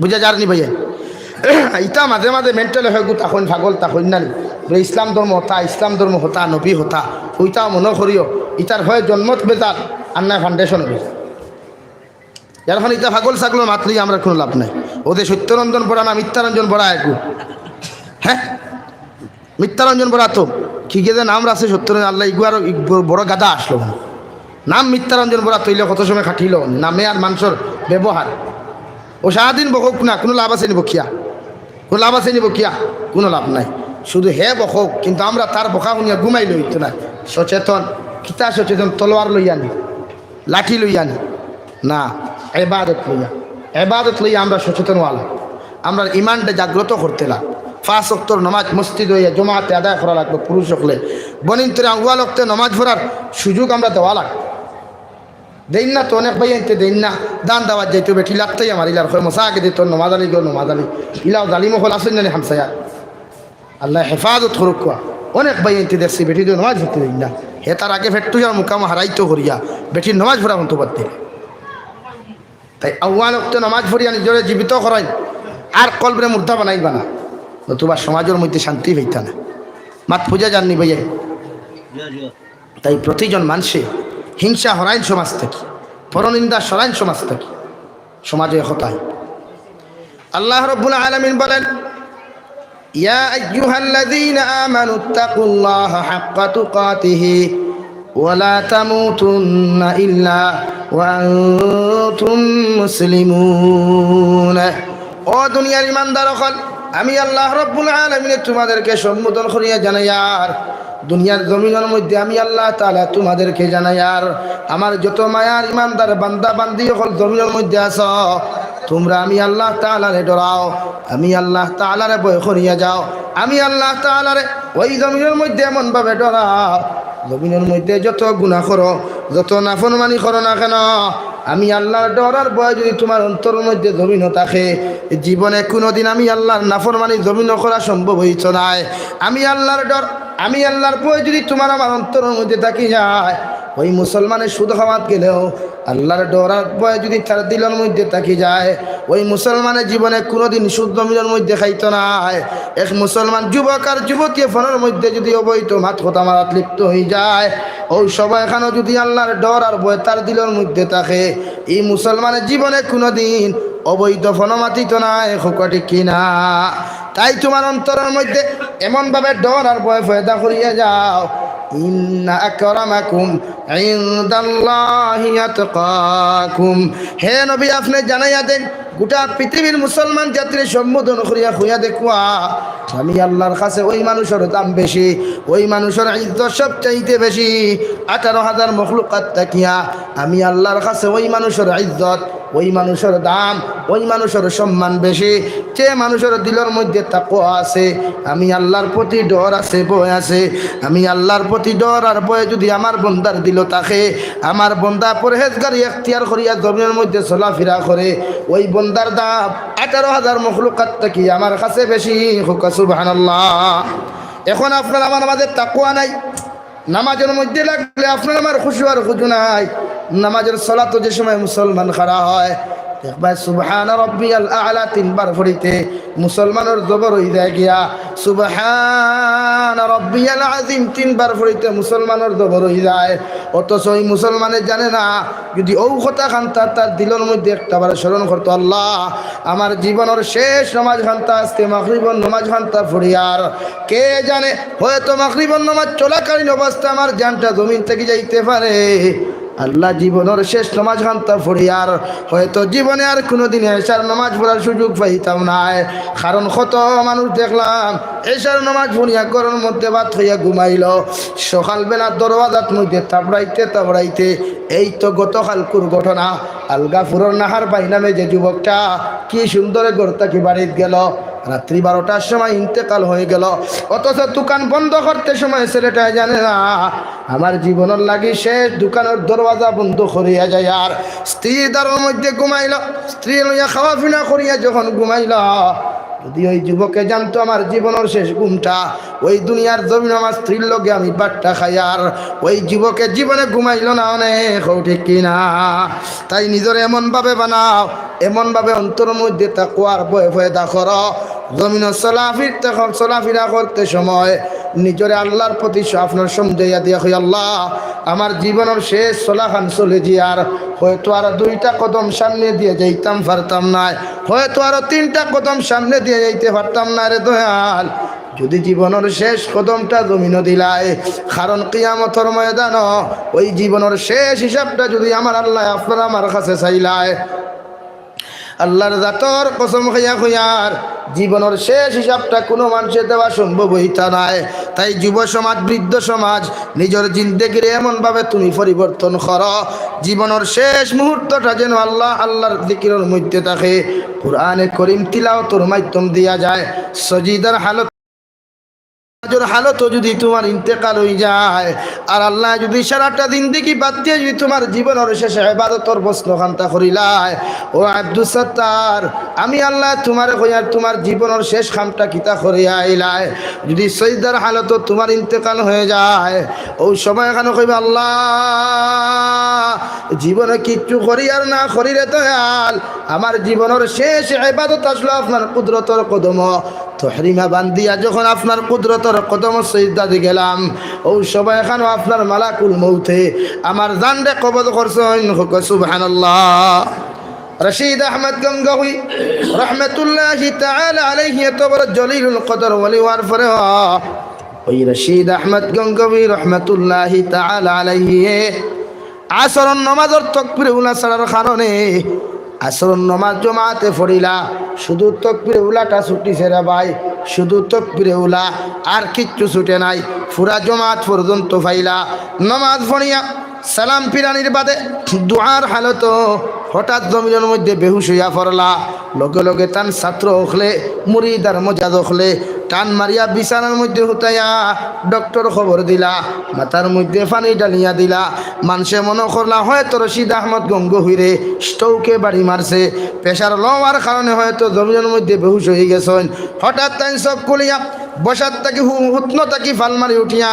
বুঝা যার নি ভাইয়া? ইতা মাঝে মাঝে মেন্টাল হয়ে গু, তখন পাগল, তখন না নি। বলে, ইসলাম ধর্ম হতা, ইসলাম ধর্ম হতা, নবী হতা, ওইটা মনে করিও। ইতার হয় জন্মত বেজাল, আর না ফাউন্ডেশন বেজাল। এখন ইতা পাগল ছাগলর মাত লইয়া আমরার কোনো লাভ নাই। ও যে সত্যরঞ্জন বড়া না মিথ্যারঞ্জন বড়া একু? হ্যাঁ, মিথ্যারঞ্জন বড়া তো কি গেছে নাম রাখছে সত্যরঞ্জন, আল্লাহ ইগু আরো ইগু বড় গাধা আসলো। নাম মিথ্যারঞ্জন বড়া তৈলে কত সময় খাটিল, নামে আর মানুষর ব্যবহার। ও সারাদিন বকউক না, কোনো লাভ আছে নি বকিয়া? কোনো লাভ আছে নি বকিয়া? কোনো লাভ নাই। শুধু হে বকউক, কিন্তু আমরা তার বকা শুনিয়া ঘুমাইলে অইতো না। সচেতন, কিতা সচেতন? তলোয়ার লইয়া নি, লাঠি লইয়া নি, না, এবাদত লইয়া, এবাদত লইয়া আমরা সচেতন অওয়া লাগবো। আমরার ইমানটা জাগ্রত করতে লাগবো। পাঁচ ওয়াক্তর নামাজ মসজিদ অইয়া জমাতে আদায় করা লাগবো। পুরুষ সকলে বনিন্তরে আউয়াল ওয়াক্তে নামাজ পড়ার সুযোগ আমরা দেওয়া লাগবো। দেইন না তো, অনেক ভাইয়াইন্তে দেইন না। ধান দাওয়াত যাইতো, বেটি লাত্তাইয়া মারিলার, কয়, "মশা আগে দে তোর নমাজ আলি গো, নমাজ আলি।" ইলাও জালিম অকল আছইন না নি হামসায়া? আল্লাহ হেফাজত করউক্কা। অনেক ভাইয়াইন্তে দেখছি, বেটি তো নমাজ পড়তে দেইন না। হে তার আগে ফেট্টুজার মুকাম হারাইতো করিয়া, বেটির নমাজ পড়া বন্ধ বাদ দিল। তাই আউয়াল ওয়াক্তে নমাজ পড়িয়া নিজরে জীবিত করইন, আর কলবরে মুর্দা বানাইবা না, নতুবা সমাজর মধ্যে শান্তি পাইতা না। মাত বুঝা যার নি ভাইয়া? তাই প্রতিজন মানষে হিংসা হরাইন সমাজ থাকি, পরনিন্দা সরাইন সমাজ থাকি, সমাজো একতা আইন। আল্লাহ রাব্বুল আলামিন বলেন, "ইয়া আইয়ুহাল্লাযীনা আমানু ইত্তাকুল্লাহা হাক্কা তুকাতিহি ওয়া লা তামুতুন্না ইল্লা ওয়া আনতুম মুসলিমুন।" ও দুনিয়ার ইমানদার অকল, আমি আল্লাহ রাব্বুল আলামিনে তোমাদেরকে সম্বোধন করিয়া জানাইয়ার, দুনিয়ার জমিনর মধ্যে আমি আল্লাহ তাআলা তোমাদেরকে জানাইয়ার, আমার যত মায়ার ইমানদার বান্দা বান্দি অকল জমিনর মধ্যে আছো, তোমরা আমি আল্লাহ তাআলারে ডরাও, আমি আল্লাহ তাআলারে ভয় করিয়া যাও, আমি আল্লাহ তাআলারে ওই জমিনর মধ্যে এমনভাবে ডরাও, জমিনর মধ্যে যত গুনাহ করো, যত নাফরমানি করো না কেন, আমি আল্লাহর ডর আর ভয় যদি তোমার অন্তরর মধ্যে জমিনো থাকে, জীবনে কুনুদিন আমি আল্লাহর নাফরমানি জমিনো করা সম্ভব অইতো নায়। আমি আল্লাহর ডর, আমি আল্লাহর ভয় যদি তোমার আমার অন্তরর মধ্যে থাকি যায়, ওই মুসলমানে সুদ খাওয়াত গেলেও আল্লাহর ডর আর ভয় যদি তার দিলর মধ্যে থাকি যায়, ওই মুসলমানে জীবনে কুনুদিন সুদ জমিনর মধ্যে খাইতো নায়। এক মুসলমান যুবক আর যুবতী ফোনর মধ্যে যদি অবৈধ মাত কথা মারাত লিপ্ত অইযায়, অউ সময়খানো যদি আল্লাহর ডর আর ভয় তার দিলর মধ্যে থাকে, ই মুসলমানে জীবনে কুনুদিন অবৈধ ফোনো মাতিতো নায়, কউক্কা ঠিক কি না? তাই তোমার অন্তরর মধ্যে এমনভাবে ডর আর ভয় পয়দা করিয়া যাও, ইন্না আকরামাকুম ইনদাল্লাহি আতকাকুম। হে নবী, আপনে জানাইয়া দেইন, গোটা পৃথিবীর মুসলমান জাতিরে সম্বোধন করিয়া কইয়া দেখউক্কা, আমি আল্লাহর কাছে ওই মানুষর দাম বেশি, ওই মানুষর ইজ্জত সবচাইতে বেশি। আঠারো হাজার মখলুকাত থাকিয়া আমি আল্লাহর কাছে ওই মানুষর ইজ্জত, ওই মানুষর দাম, ওই মানুষর সম্মান বেশি, যে মানুষর দিলর মধ্যে তাকওয়া আছে, আমি আল্লাহর প্রতি ডর আছে, ভয় আছে। আমি আল্লাহর প্রতি ডর আর ভয় যদি আমার বন্দার দিলো থাকে, আমার বন্দা পরহেজগারি এখতিয়ার করিয়া জমিনর মধ্যে চলাফিরা করে, ওই বন্দার দাম আঠারো হাজার মখলুকাত থাকি আমার কাছে বেশি। কউক্কা সুবহানাল্লাহ। এখন আপনার আমার মাঝে তাকওয়া নাই, নামাজর মধ্যে লাগলে আপনার আমার খুশু আর খুজু নাই। নামাজর সলাতো যে সময় মুসলমান খাড়া হয়, একবার সুবহান রব্বিয়াল আ'লা তিনবার পড়িতে মুসলমানর জবর অইযায় গিয়া, সুবহান রব্বিয়াল আযীম তিনবার পড়িতে মুসলমানর জবর অইযায়। অথচ ওই মুসলমানে জানে না, যদি অউ কথাখান তার, তার দিলর মধ্যে একটাবার স্মরণ করতো, "আল্লাহ, আমার জীবনর শেষ নামাজখানতা আজকে মাগরিবর নামাজখানতা পড়িয়ার, কে জানে, হয়তো মাগরিবর নামাজ চলাকালীন অবস্থায় আমার জানটা জমিন থাকি যাইতে পারে।" আল্লাহ, জীবনর শেষ নমাজ খান্তা পড়িয়ার হয়তো জীবনে আর কুনুদিন এশার নমাজ পড়ার সুযোগ পাইতাম নায়। কারণ কত মানুষ দেখলাম এশার নমাজ পড়িয়া ঘরর মধ্যে ভাত খাইয়া ঘুমাইলো, সকালবেলা দরওয়াজাত মধ্যে তাবড়াইতে তাবড়াইতে এই তো গতকালকুর ঘটনা, আলগাপুরর নাহার ভাই নামে যে যুবকটা কি সুন্দরে ঘর থাকি বাড়িত গেলো, রাত্রি বারোটার সময় ইন্তেকাল হয়ে গেল, অথচ দোকান বন্ধ করতে সময় ছেলেটায় জানে না আমার জীবনর লাগি শেষ দোকানর দরওয়াজা বন্ধ করিয়া যাইয়ার স্ত্রীর দারর মধ্যে ঘুমাইল। স্ত্রী লইয়া খাওয়া পিনা করিয়া যখন ঘুমাইল, যদি ওই যুবকে জানতো আমার জীবনর শেষ ঘুমটা, ওই দুনিয়ার জমিন আমার স্ত্রীর লগে আমি বাট্টা খাইয়ার, ওই যুবকে জীবনে ঘুমাইল না। অনেক ঠিক কিনা? তাই নিজরে এমনভাবে বানাও, এমনভাবে অন্তরর মধ্যে তাকওয়ার ভয় পয়দা করো। জমিনো চলাফির তখন চলাফিরা করতে সময় নিজরে আল্লাহর প্রতি স-, আপনার সমঝাইয়া দিয়া কই, "আল্লাহ, আমার জীবনর শেষ চলাখান চলে যাইয়ার, হয়তো আরো দুইটা কদম সামনে দিয়া যাইতাম পারতাম নায়, হয়তো আরো তিনটা কদম সামনে দিয়া যাইতে পারতাম নায় রে দয়াল। যদি জীবনর শেষ কদমটা জমিনো দিলায়, কারণ কিয়ামতর ময়দানো ওই জীবনর শেষ হিসাবটা যদি আমার আল্লাহ আপনার আমার কাছে চাইলায়, আল্লাহর জাতর কসম খাইয়া কইয়ার, জীবনর শেষ হিসাবটা কুনু মানষে দেওয়া সম্ভব হইতা নায়।" তাই যুব সমাজ, বৃদ্ধ সমাজ, নিজর জিন্দেগিরে এমনভাবে তুমি পরিবর্তন করো, জীবনর শেষ মুহূর্তটা যেন আল্লাহ, আল্লাহর জিকিরর মধ্যে থাকে, কোরআনে করিম তিলাওয়াতর মাধ্যম দিয়া যায়, সজিদার হালত হালতো যদি তোমার ইন্তেকাল হয়ে যায়, আর আল্লাহ যদি সারাটা জিন্দেগি বাদ দিয়া যদি তোমার জীবনর শেষে ইবাদতর প্রশ্ন খান্তা করিলায়, ও আব্দুস সত্তার, আমি আল্লাহ তোমারে কইয়ার তোমার জীবনর শেষ কামটা কিতা করিয়া আইলায়, যদি সজদার হালতো তোমার ইন্তেকাল হয়ে যায়, ও সময় এখানো কইবা, "আল্লাহ, জীবনে কিচ্ছু করি আর না করি রে দয়াল, আমার জীবনর শেষ ইবাদত আসলো আপনার কুদরতর কদম।" তহরিমা বান্দিয়া যখন আপনার কুদরতর কদম সজদা দি গেলাম, ও সময় এখানো আপনার মালাকুল মৌতে আমার জানরে কবজ করছইন। কউক্কা সুবহানাল্লাহ। রশিদ আহমদ গঙ্গোহী রহমতুল্লাহি তাআলা আলাইহি এত বড় জলিলুল কদর ওলি হওয়ার পরে, ওই রশিদ আহমদ গঙ্গোহী রহমতুল্লাহি তাআলা আলাইহি আসরর নমাজর তকবিরে উলা ছাড়ার কারণে আসরর নমাজ জমাতে পড়িলা, শুধু তকবিরে উলাটা ছুটিছে রে ভাই, শুধু তকবিরে উলা, আর কিচ্ছু ছুটে নাই। পুরা জমাত পর্যন্ত পাইলা, নমাজ পড়িয়া সালাম ফিরানির বাদে দোয়ার হালতো হঠাৎ জমিনর মধ্যে বেহুশ হইয়া পড়লা। লগে লগে তান ছাত্র অকলে, মুরিদ আর মজাদ অকলে টান মারিয়া বিছানার মধ্যে হুতাইয়া ডক্টর খবর দিলা, মাথার মধ্যে পানি ঢালিয়া দিলা। মানষে মনো করলা হয়তো রশিদ আহমদ গঙ্গোহীরে স্ট্রোকে বাড়ি মারছে, প্রেশার লো হওয়ার কারণে হয়তো জমিনর মধ্যে বেহুশ হয়ে গেছইন। হঠাৎ তাইন চোখ খুলিয়া বসার থাকি হু-, হুতনো থাকি ফাল মারি উঠিয়া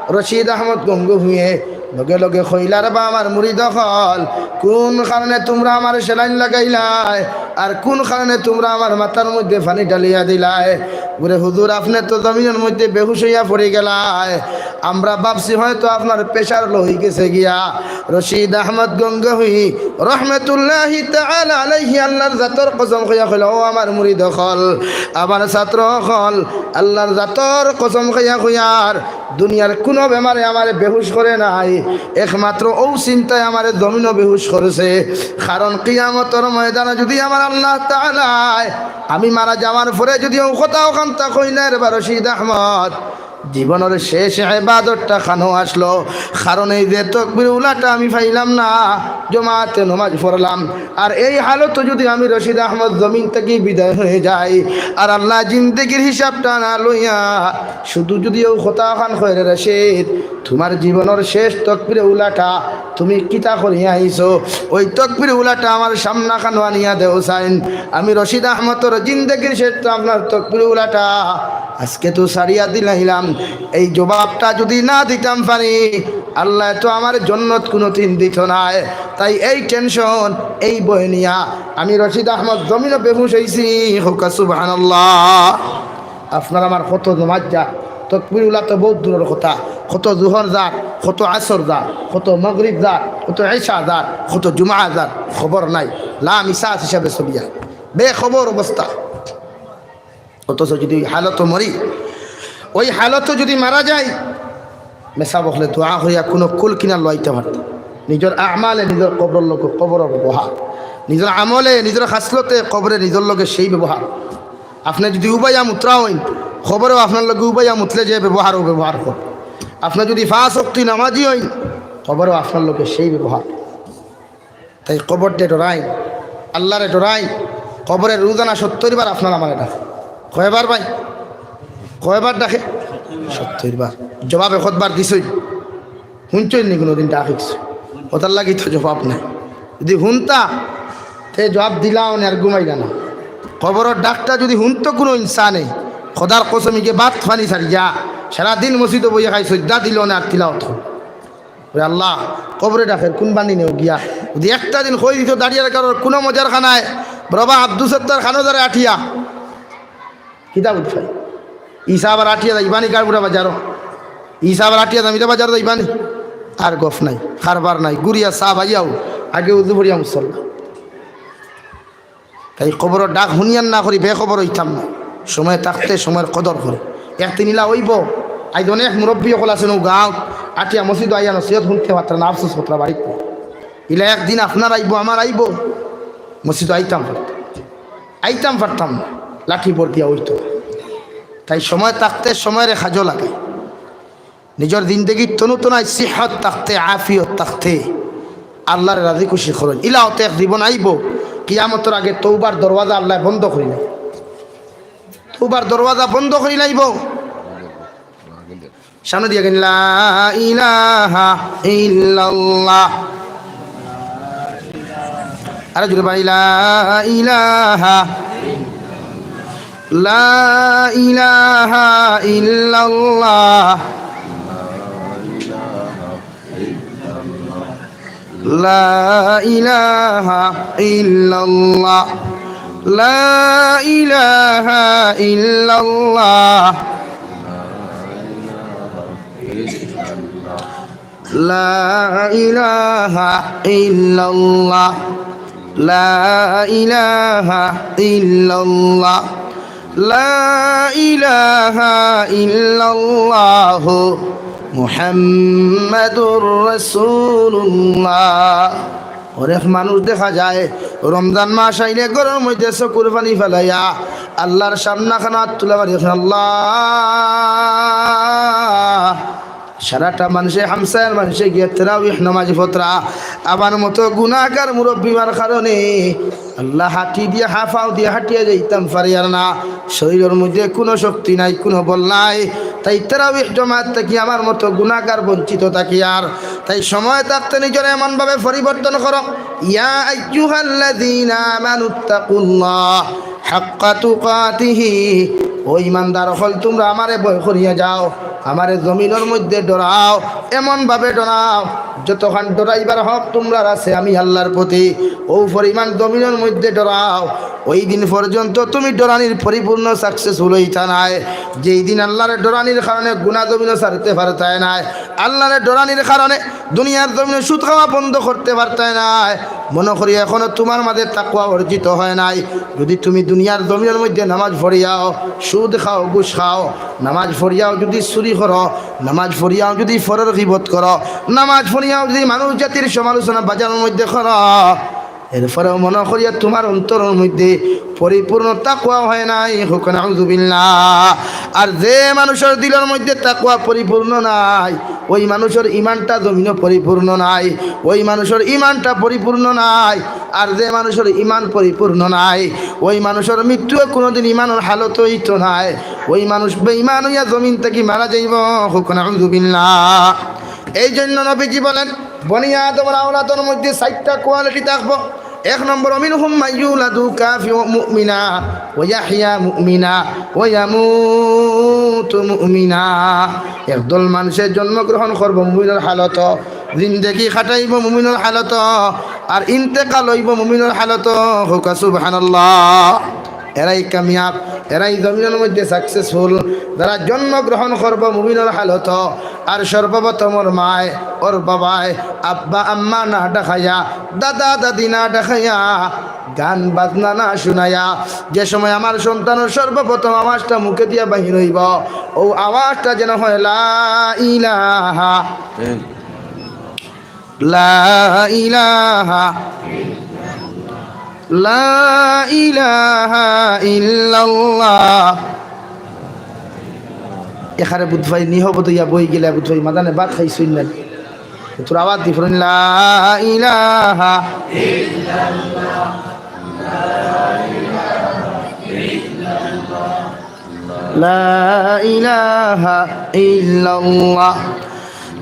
রশিদ আহমদ গঙ্গোহীয়ে লগে লগে কইলা, "রে বা আমার মুরিদ অকল, কোন কারণে তোমরা আমার সেলাইন লাগাইলায়, আর কোন কারণে তোমরা আমার মাথার মধ্যে পানি ঢালিয়া দিলায়?" বলে, "হুজুর, আপনে তো জমিনর মধ্যে বেহুশ হইয়া পড়ি গেলায়, আমরা ভাবছি হয়তো আপনার প্রেশার লো হই গেছে গিয়া।" রশিদ আহমদ গঙ্গোহী রহমতুল্লাহি তাআলা আলাইহি আল্লাহর জাতর কসম খাইয়া কইলা, "ও আমার মুরিদ অকল, আমার ছাত্র অকল, আল্লাহর জাতর কসম খাইয়া কইয়ার, দুনিয়ার কুনু বেমারে আমারে বেহুশ করে নাই, একমাত্র ও চিন্তায় আমারে জমিনো বেহুশ করছে। কারণ কিয়ামতর ময়দানে যদি আমার আল্লাহ তাআলায় আমি মারা যাওয়ার পরে যদি ও কথা অখানতা কই না রে বা রশিদ আহমদ, জীবনর শেষ ইবাদতটা কানো আসলো, কারণ এই যে তকবির উলাটা আমি পাইলাম না, জমাতে নমাজ পড়লাম, আর এই হালতো যদি আমি রশিদ আহমদ জমিন থাকি বিদায় হয়ে যাই, আর আল্লাহ জিন্দেগির হিসাবটা না লইয়া শুধু যদি ও কথা অখান কয় রে রশিদ, তোমার জীবনর শেষ তকবিরে উলাটা তুমি কিতা করিয়া আইছো, ওই তকবিরে উলাটা আমার সামনে কানো আনিয়া দেও চাইন, আমি রশিদ আহমদর জিন্দেগির শেষ তো আপনার তকবিরে উলাটা আজকে তো ছাড়িয়া দিলাইলাম, এই জবাবটা যদি না দিতাম পারি, আল্লাহ তো আমার জন্নত কুনুদিন দিত নায়।" তাই এই টেনশন, এই ভয় নিয়া আমি রশিদ আহমদ জমিনো বেহুশ হইছি। কউক্কা সুবহানাল্লাহ। আপনার আমার কত নমাজ যার, তকবির উলা তো বহুত দূরর কথা, কত জোহর যার, কত আসর যার, কত মাগরিব যার, কত এশা যার, কত জুমা যার, খবর নাই। লা মিসাস হিসাবে চলিয়া, বেখবর অবস্থা। অথচ যদি ওই হালতো মরি, ওই হালতো যদি মারা যাই, মেসাব অকলে দোয়া করিয়া কুনু কুল কিনারা লইতা পারতা। নিজর আমালে নিজর কবরর লগে কবরর ব্যবহার, নিজর আমলে নিজর খাসলতে কবরে নিজর লগে সেই ব্যবহার। আপনে যুদি উবাইয়া মুতরা অইন, কবরেও আপনার লগে উবাইয়া মুতলে যে ব্যবহার, অউ ব্যবহার করবো। আপনে যুদি পাঁচ ওয়াক্ত নামাজি অইন, কবরেও আপনার লগে সেই ব্যবহার। তাই কবররে ডরাইন, আল্লারে ডরাইন। কবরে রোজানা সত্তইর বার আপনার আমারে ডাকে। কয়বার ভাই? কয়বার ডাকে? সত্তইর বার। জবাব একবার দিছইন? হুনছইন নি কুনুদিন ডাক অইছে? অতার লাগি তো জবাব নাই। যুদি হুনতা, তে জবাব দিলাও নে আর ঘুমাইলা না। কবরর ডাকটা যুদি হুনতো কুনু ইনসানে, খোদার কসম, ইগে ভাত পানি ছাড়িয়া সারাদিন মসজিদো বইয়া খাই, সইজদা দিলো না আর তিলাওত করো। ওরে আল্লাহ, কবরে ডাকের কুন বান্দি নেও গিয়া। যুদি একটা দিন কই দিতো দাঁড়িয়ার কারোর কুনু মজার খানায়, বাবা আব্দুল সত্তার খানো যারে আটিয়া, কিতা বুঝ পাই? ইসা আবার আটিয়া যাইবানি কারপুরা বাজারো, ইসা আবার আটিয়া জামিলা বাজারো যাইবানি। আর গফ নাই, কারবার নাই, ঘুরিয়া চা পাইয়াও আগে উজু করিয়া মুসল্লা। তাই কবরর ডাক হুনিয়ার না করি বেখবর অইতাম না। সময় থাকতে সময়র কদর করি। একদিন ইলা অইবো, আইজ অনেক মুরব্বি অকল আছইন অউ গাঁওত, আটিয়া মসজিদো আইয়া নসিহত হুনতে পারতা না, আফসোস করতা বাড়িত। ইলা একদিন আপনার আইবো, আমার আইবো, মসজিদো আইতাম পারতাম, আইতাম পারতাম না, লাঠি ভর দিয়া অইতো। তাই সময় থাকতে সময়রে কাজো লাগে। নিজর জিন্দেগির তনু তনায় সিহত থাকতে, আফিয়ত থাকতে আল্লারে রাজি খুশি করইন। ইলা অত এক জীবন আইবো, কিয়ামতর আগে তৌবার দরওয়াজা আল্লায় বন্ধ করিলাইবো। তৌবার দরওয়াজা বন্ধ করিলাইবো। সামনে দিয়া গাইন, লা ইলাহা ইল্লাল্লাহ। আরো জোরে ভাই, লা ইলাহা, লা ইলাহা ইল্লাল্লাহ। লা ইলাহা ইল্লাল্লাহ, লা ইলাহা ইল্লাল্লাহ, লা ইলাহা ইল্লাল্লাহ, লা ইলাহা ইল্লাল্লাহ। লা ইলাহা ইল্লাল্লাহু মুহাম্মাদুর রাসূলুল্লাহ। অনেক মানুষ দেখা যায় রমজান মাস আইলে ঘরর মধ্যে চকুর পানি ফালাইয়া আল্লার সামনে খানো আত তুলা মারি, আল্লাহ, সারাটা মানষে, হামসায়ার মানষে গিয়া তারাবিহ নামাজ পড়রা, আমার মতো গুনাহগার মুরব্বি অওয়ার কারণে আল্লাহ হাটি দিয়া, হাফাও দিয়া হাটিয়া যাইতাম পারিয়ার না, শরীরর মধ্যে কুনু শক্তি নাই, কুনু বল নাই। তাই তারাবিহ জমাত থাকি আমার মতো গুনাহগার বঞ্চিত থাকিয়ার। তাই সময় থাকতে নিজরে এমন ভাবে পরিবর্তন করো। ইয়া আইয়ুহাল্লাযীনা আমানুত্তাকুল্লাহ হাক্কা তুকাতিহি, ও ইমানদার অকল, তুমরা আমারে ভয় করিয়া যাও, আমারে জমিনর মধ্যে ডরাও, এমন ভাবে ডরাও, যতখান ডরাইবার হক তুমরার আছে আমি আল্লার প্রতি, অউ পরিমাণ জমিনর মধ্যে ডরাও। ওই দিন পর্যন্ত তুমি ডরানির পরিপূর্ণ successful অইতা নায়, যেই দিন আল্লারে ডরানির কারণে গুনা জমিনো ছাড়তে পারতায় নায়, আল্লারে ডরানির কারণে দুনিয়ার জমিনো সুদ খাওয়া বন্ধ করতে পারতায় নায়। মনো করি এখনো তুমার মাঝে তাকওয়া অর্জিত হয় নাই। যুদি তুমি দুনিয়ার জমিনর মধ্যে নামাজ পড়িয়াও, সুদ খাও, ঘুষ খাও, নামাজ পড়িয়াও যুদি চুরি করো, নামাজ পড়িয়াও যুদি পরর গীবত করো, নামাজ পড়িয়াও যুদি মানুষ জাতির সমালোচনা বাজারর মধ্যে করো, এরপরেও মনো করিয়া তুমার অন্তরর মধ্যে পরিপূর্ণ তাকওয়া হয় নাই, কউক্কা নাউজুবিল্লাহ। আর যে মানুষর দিলর মধ্যে তাকওয়া পরিপূর্ণ নাই, ওই মানুষর ইমানটা জমিনো পরিপূর্ণ নাই, ওই মানুষর ইমানটা পরিপূর্ণ নাই। আর যে মানুষর ইমান পরিপূর্ণ নাই, ওই মানুষর মৃত্যুও কুনুদিন ইমানর হালত অইতো নায়। ওই মানুষ বেইমান অইয়া জমিন থাকি মারা যাইবো, কউক্কা নাউজুবিল্লাহ। এই জন্য নবীজি বলেন, বনি আদমর আওলাদর মধ্যে চাইরটা quality থাকবো। এক নম্বর, ومنهم من يولد كافرا مؤمنا ويحيى مؤمنا ويموت مؤمنا। একদল মানষে জন্মগ্রহণ করবো মুমিনর হালত, জিন্দেগি কাটাইবো মুমিনর হালত, আর ইন্তেকাল অইবো মুমিনর হালত। কউক্কা সুবহানাল্লাহ। এরাই কামিয়াব, এরাই জমিনর মধ্যে successful, যারা জন্মগ্রহণ করবো মুমিনর হালত। আর সর্বপ্রথম ওর মায়, ওর বাবায়, আব্বা আম্মা না ডাকাইয়া, দাদা দাদি না ডাকাইয়া, গান বাজনা না শুনাইয়া, যে সময় আমার সন্তানর সর্বপ্রথম আওয়াজটা মুখে দিয়া বাহির অইবো, অউ আওয়াজটা যেন হয় লা ইলাহা লা ইলাহা, লা ইলাহা ইল্লাল্লাহ। এখানে বুধ ভাই নিহব দইয়া বই গেলে বুধ ভাই মাদানে ভাত খাইছইন না। তোর আওয়াজ দি পড়ইন, লা ইলাহা, লা ইলাহা ইল্লাল্লাহ,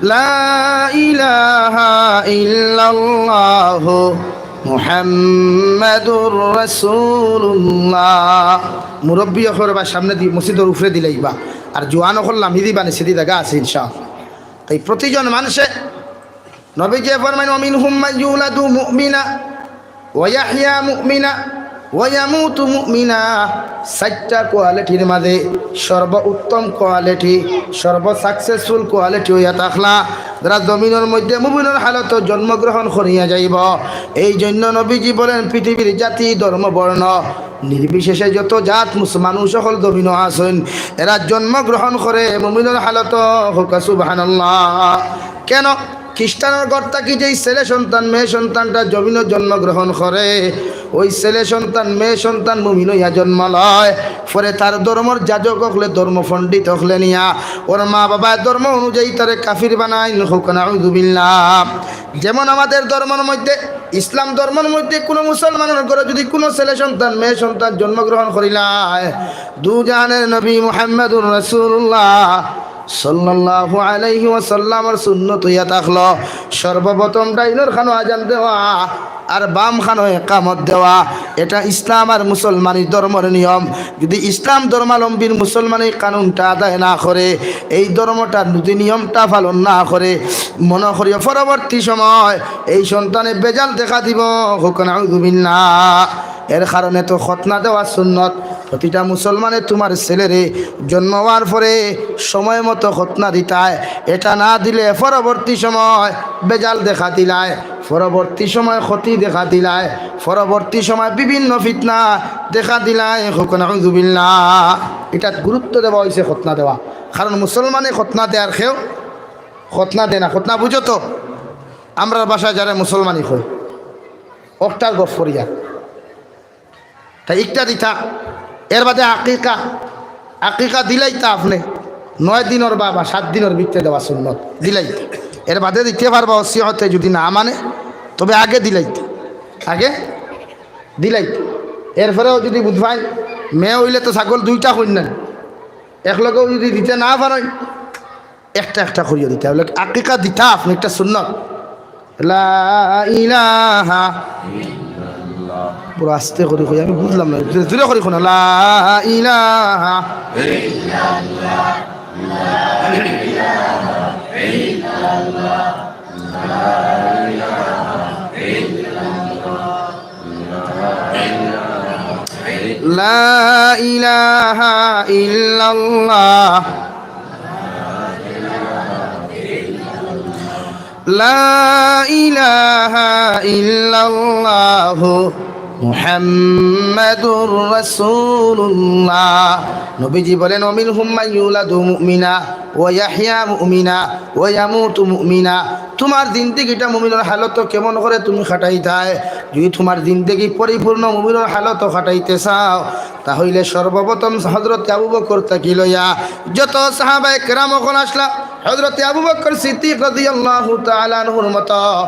লা ইলাহা ইল্লাল্লাহ, মুহাম্মাদুর রাসূলুল্লাহ। মুরব্বি অকলর বা সামনে দি মসজিদর উপরে দিলাইবা, আর জোয়ান অকল লামি দিবা, নিচে দি জাগা আছে ইনশাআল্লাহ। তাই প্রতিজন মানুষে নবীজি ফরমাইন, "ওয়া মিনহুম মান ইউলাদু মুমিনা, ওয়া ইয়াহইয়া মুমিনা, ওয়া ইয়ামুতু মুমিনা।" চাইরটা কোয়ালিটির মাঝে সর্বোত্তম কোয়ালিটি, সর্ব সাকসেসফুল কোয়ালিটি অইয়া থাকলা, যারা জমিনর মধ্যে মুমিনর হালতো জন্মগ্রহণ করিয়া যাইব। এই জন্য নবীজি বলেন, পৃথিবীর জাতি, ধর্ম, বর্ণ নির্বিশেষে যত জাত মুস-, মানুষ অকল জমিনো আছইন, এরা জন্মগ্রহণ করে মুমিনর হালতো। কউক্কা সুবহানাল্লাহ। কেন? খ্রিস্টানর ঘর থাকি যেই ছেলে সন্তান, মেয়ে সন্তানটা জমিনো জন্মগ্রহণ করে, ওই ছেলে সন্তান, মেয়ে সন্তান মুমিন অইয়া জন্ম লয়, পরে তার ধর্মর যাজক অকলে, ধর্ম পণ্ডিত অকলে নিয়া ওর মা বাবায় ধর্ম অনুযায়ী তারে কাফির বানাইন। কউক্কা নাউজুবিল্লাহ। যেমন আমাদের ধর্মর মধ্যে, ইসলাম ধর্মর মধ্যে কোনো মুসলমানর ঘরো যদি কোনো ছেলে সন্তান, মেয়ে সন্তান জন্মগ্রহণ করিলায়, দুজাহানের নবী মুহাম্মাদুর রাসূলুল্লাহ সাল্লাল্লাহু আলাইহি ওয়াসাল্লামর সুন্নত অইয়া থাকলো, সর্বপ্রথম ডাইনর কানো আজান দেওয়া আর বাম কানো একামত দেওয়া। এটা ইসলাম আর মুসলমানি ধর্মর নিয়ম। যদি ইসলাম ধর্মাবলম্বীর মুসলমানি কানুনটা আদায় না করে, এই ধর্মটার যদি নিয়মটা পালন না করে, মনো করিও পরবর্তী সময় এই সন্তানে বেজাল দেখা দিব। কউক্কা নাউজুবিল্লাহ। এর কারণে তো খতনা দেওয়া সুন্নত। প্রতিটা মুসলমানে তুমার ছেলেরে জন্ম অওয়ার পরে সময় মতো খতনা দিতায়। এটা না দিলে পরবর্তী সময় বেজাল দেখা দিলায়, পরবর্তী সময় ক্ষতি দেখা দিলায়, পরবর্তী সময় বিভিন্ন ফিতনা দেখা দিলায়। কউক্কা নাউজুবিল্লাহ। এটাত গুরুত্ব দেওয়া অইছে খতনা দেওয়া, কারণ মুসলমানে খতনা দেয় আর কেউ খতনা দেয় না। খতনা বুঝো তো? আমরার ভাষায় যারে মুসলমানি কই, অকটার গফ করিয়া। তাই একটা দিতা, এর বাদে আকিকা, আকিকা দিলাইতা আপনে নয় দিনর বা, বা সাত দিনর ভিতরে দেওয়া সুন্নত, দিলাইতা। এর বাদে দিতে পারবা ওসিয়তে যদি না মানে, তবে আগে দিলাইতা, আগে দিলাইতা। এরপরেও যদি বুঝবায়, মেয়ে অইলে তো ছাগল দুইটা কইন না, একলগেও যদি দিতে না পারইন, একটা একটা করিয়া দিতা। বলে, আকিকা দিতা আপনে, একটা সুন্নত। লা ইলাহা। পুরা আস্তে করি কই, আমি বুঝলাম না। জোরে করি কইন না। লা ইলাহা। লা ইলাহা ইল্লাল্লাহ। লা ইলাহা ইল্লাল্লাহু মুহাম্মাদুর রাসূলুল্লাহ। নবীজি বলেন, "ওয়া মিনহুম মান ইউলাদু মুমিনা ওয়া ইয়াহইয়া মুমিনা ওয়া ইয়ামুতু মুমিনা।" তুমার জিন্দেগিটা মুমিনর হালতো কেমন করে তুমি কাটাইতায়? যদি তুমার জিন্দেগি পরিপূর্ণ মুমিনর হালতো কাটাইতে চাও, তা অইলে সর্বপ্রথম হযরতে আবু বকর থাকি লইয়া যত সাহাবায়ে কেরাম অকল আছলা, হযরতে আবু বকর সিদ্দিক রাদিয়াল্লাহু তাআলা আনহুর মতো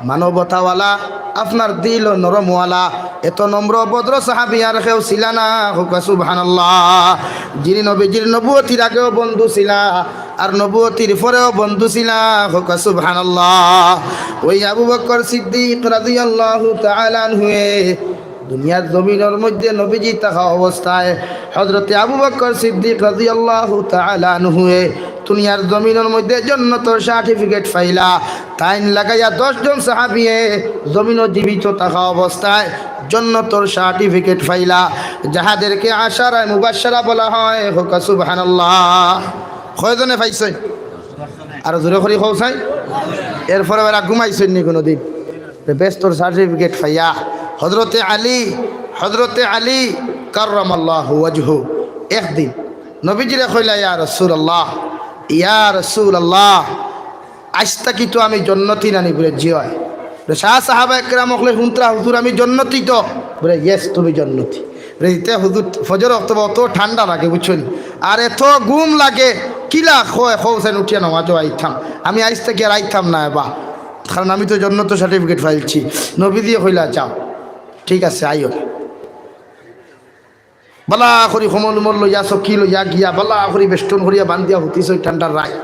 মানবতাওয়ালা, আপনার দিল নরমওয়ালা, এত নম্র ভদ্র সাহাবী আর কেউ ছিলা না। কউক্কা সুবহানাল্লাহ। যিনি নবীজির নবুয়তির আগেও বন্ধু ছিলা, আর নবুয়তির পরেও বন্ধু ছিলা। কউক্কা সুবহানাল্লাহ। ওই আবু বকর সিদ্দিক রাদিয়াল্লাহু তাআলা আনহুয়ে দুনিয়ার জমিনর মধ্যে নবীজি থাকা অবস্থায় হযরতে আবু বকর সিদ্দিক রাদিয়াল্লাহু তাআলা আনহুয়ে দুনিয়ার জমিনর মধ্যে জন্নতর সার্টিফিকেট পাইলা। তাইন লাগাইয়া দশ জন সাহাবিয়ে জমিনো জীবিত থাকা অবস্থায় জন্নতর সার্টিফিকেট পাইলা, যাহাদেরকে আশারায়ে মুবাশশারা বলা হয়। কউক্কা সুবহানাল্লাহ। কয়জনে পাইছইন? আরো জোরে করি কও চাই। এরপরে এরা ঘুমাইছইন নি কোনোদিন? বেহেস্তর সার্টিফিকেট পাইয়া হযরতে আলী, হযরতে আলী কাররামাল্লাহু ওয়াজহু একদিন নবীজিরে কইলা, "ইয়া রাসূলুল্লাহ, ইয়া রাসূলুল্লাহ, আইজ থাকি তো আমি জন্নতি নানি? বুলে, জি অয়। বুলে, সাহাবা একরাম অকলে হুনতরা, হুজুর, আমি জন্নতি তো? বুলে, ইয়েস, তুমি জন্নতি। বুলে, ইতে হুজুর, ফজর অক্ত অত ঠান্ডা লাগে, বুঝছো নি? আর এত গুম লাগে, কিলা কয়, কও চাইন উঠিয়া নমাজো আইতাম। আমি আইজ থাকি আর আইতাম না এবা, কারণ আমি তো জন্নতর সার্টিফিকেট পাইলছি। নবীজিয়ে কইলা, যাও, ঠিক আছে, আইও না। বালা করি কম্বল উম্বল লইয়া, চকি লইয়া গিয়া, বালা করি বেষ্টন করিয়া বান্ধিয়া হুতিছইন ঠান্ডার রাইত।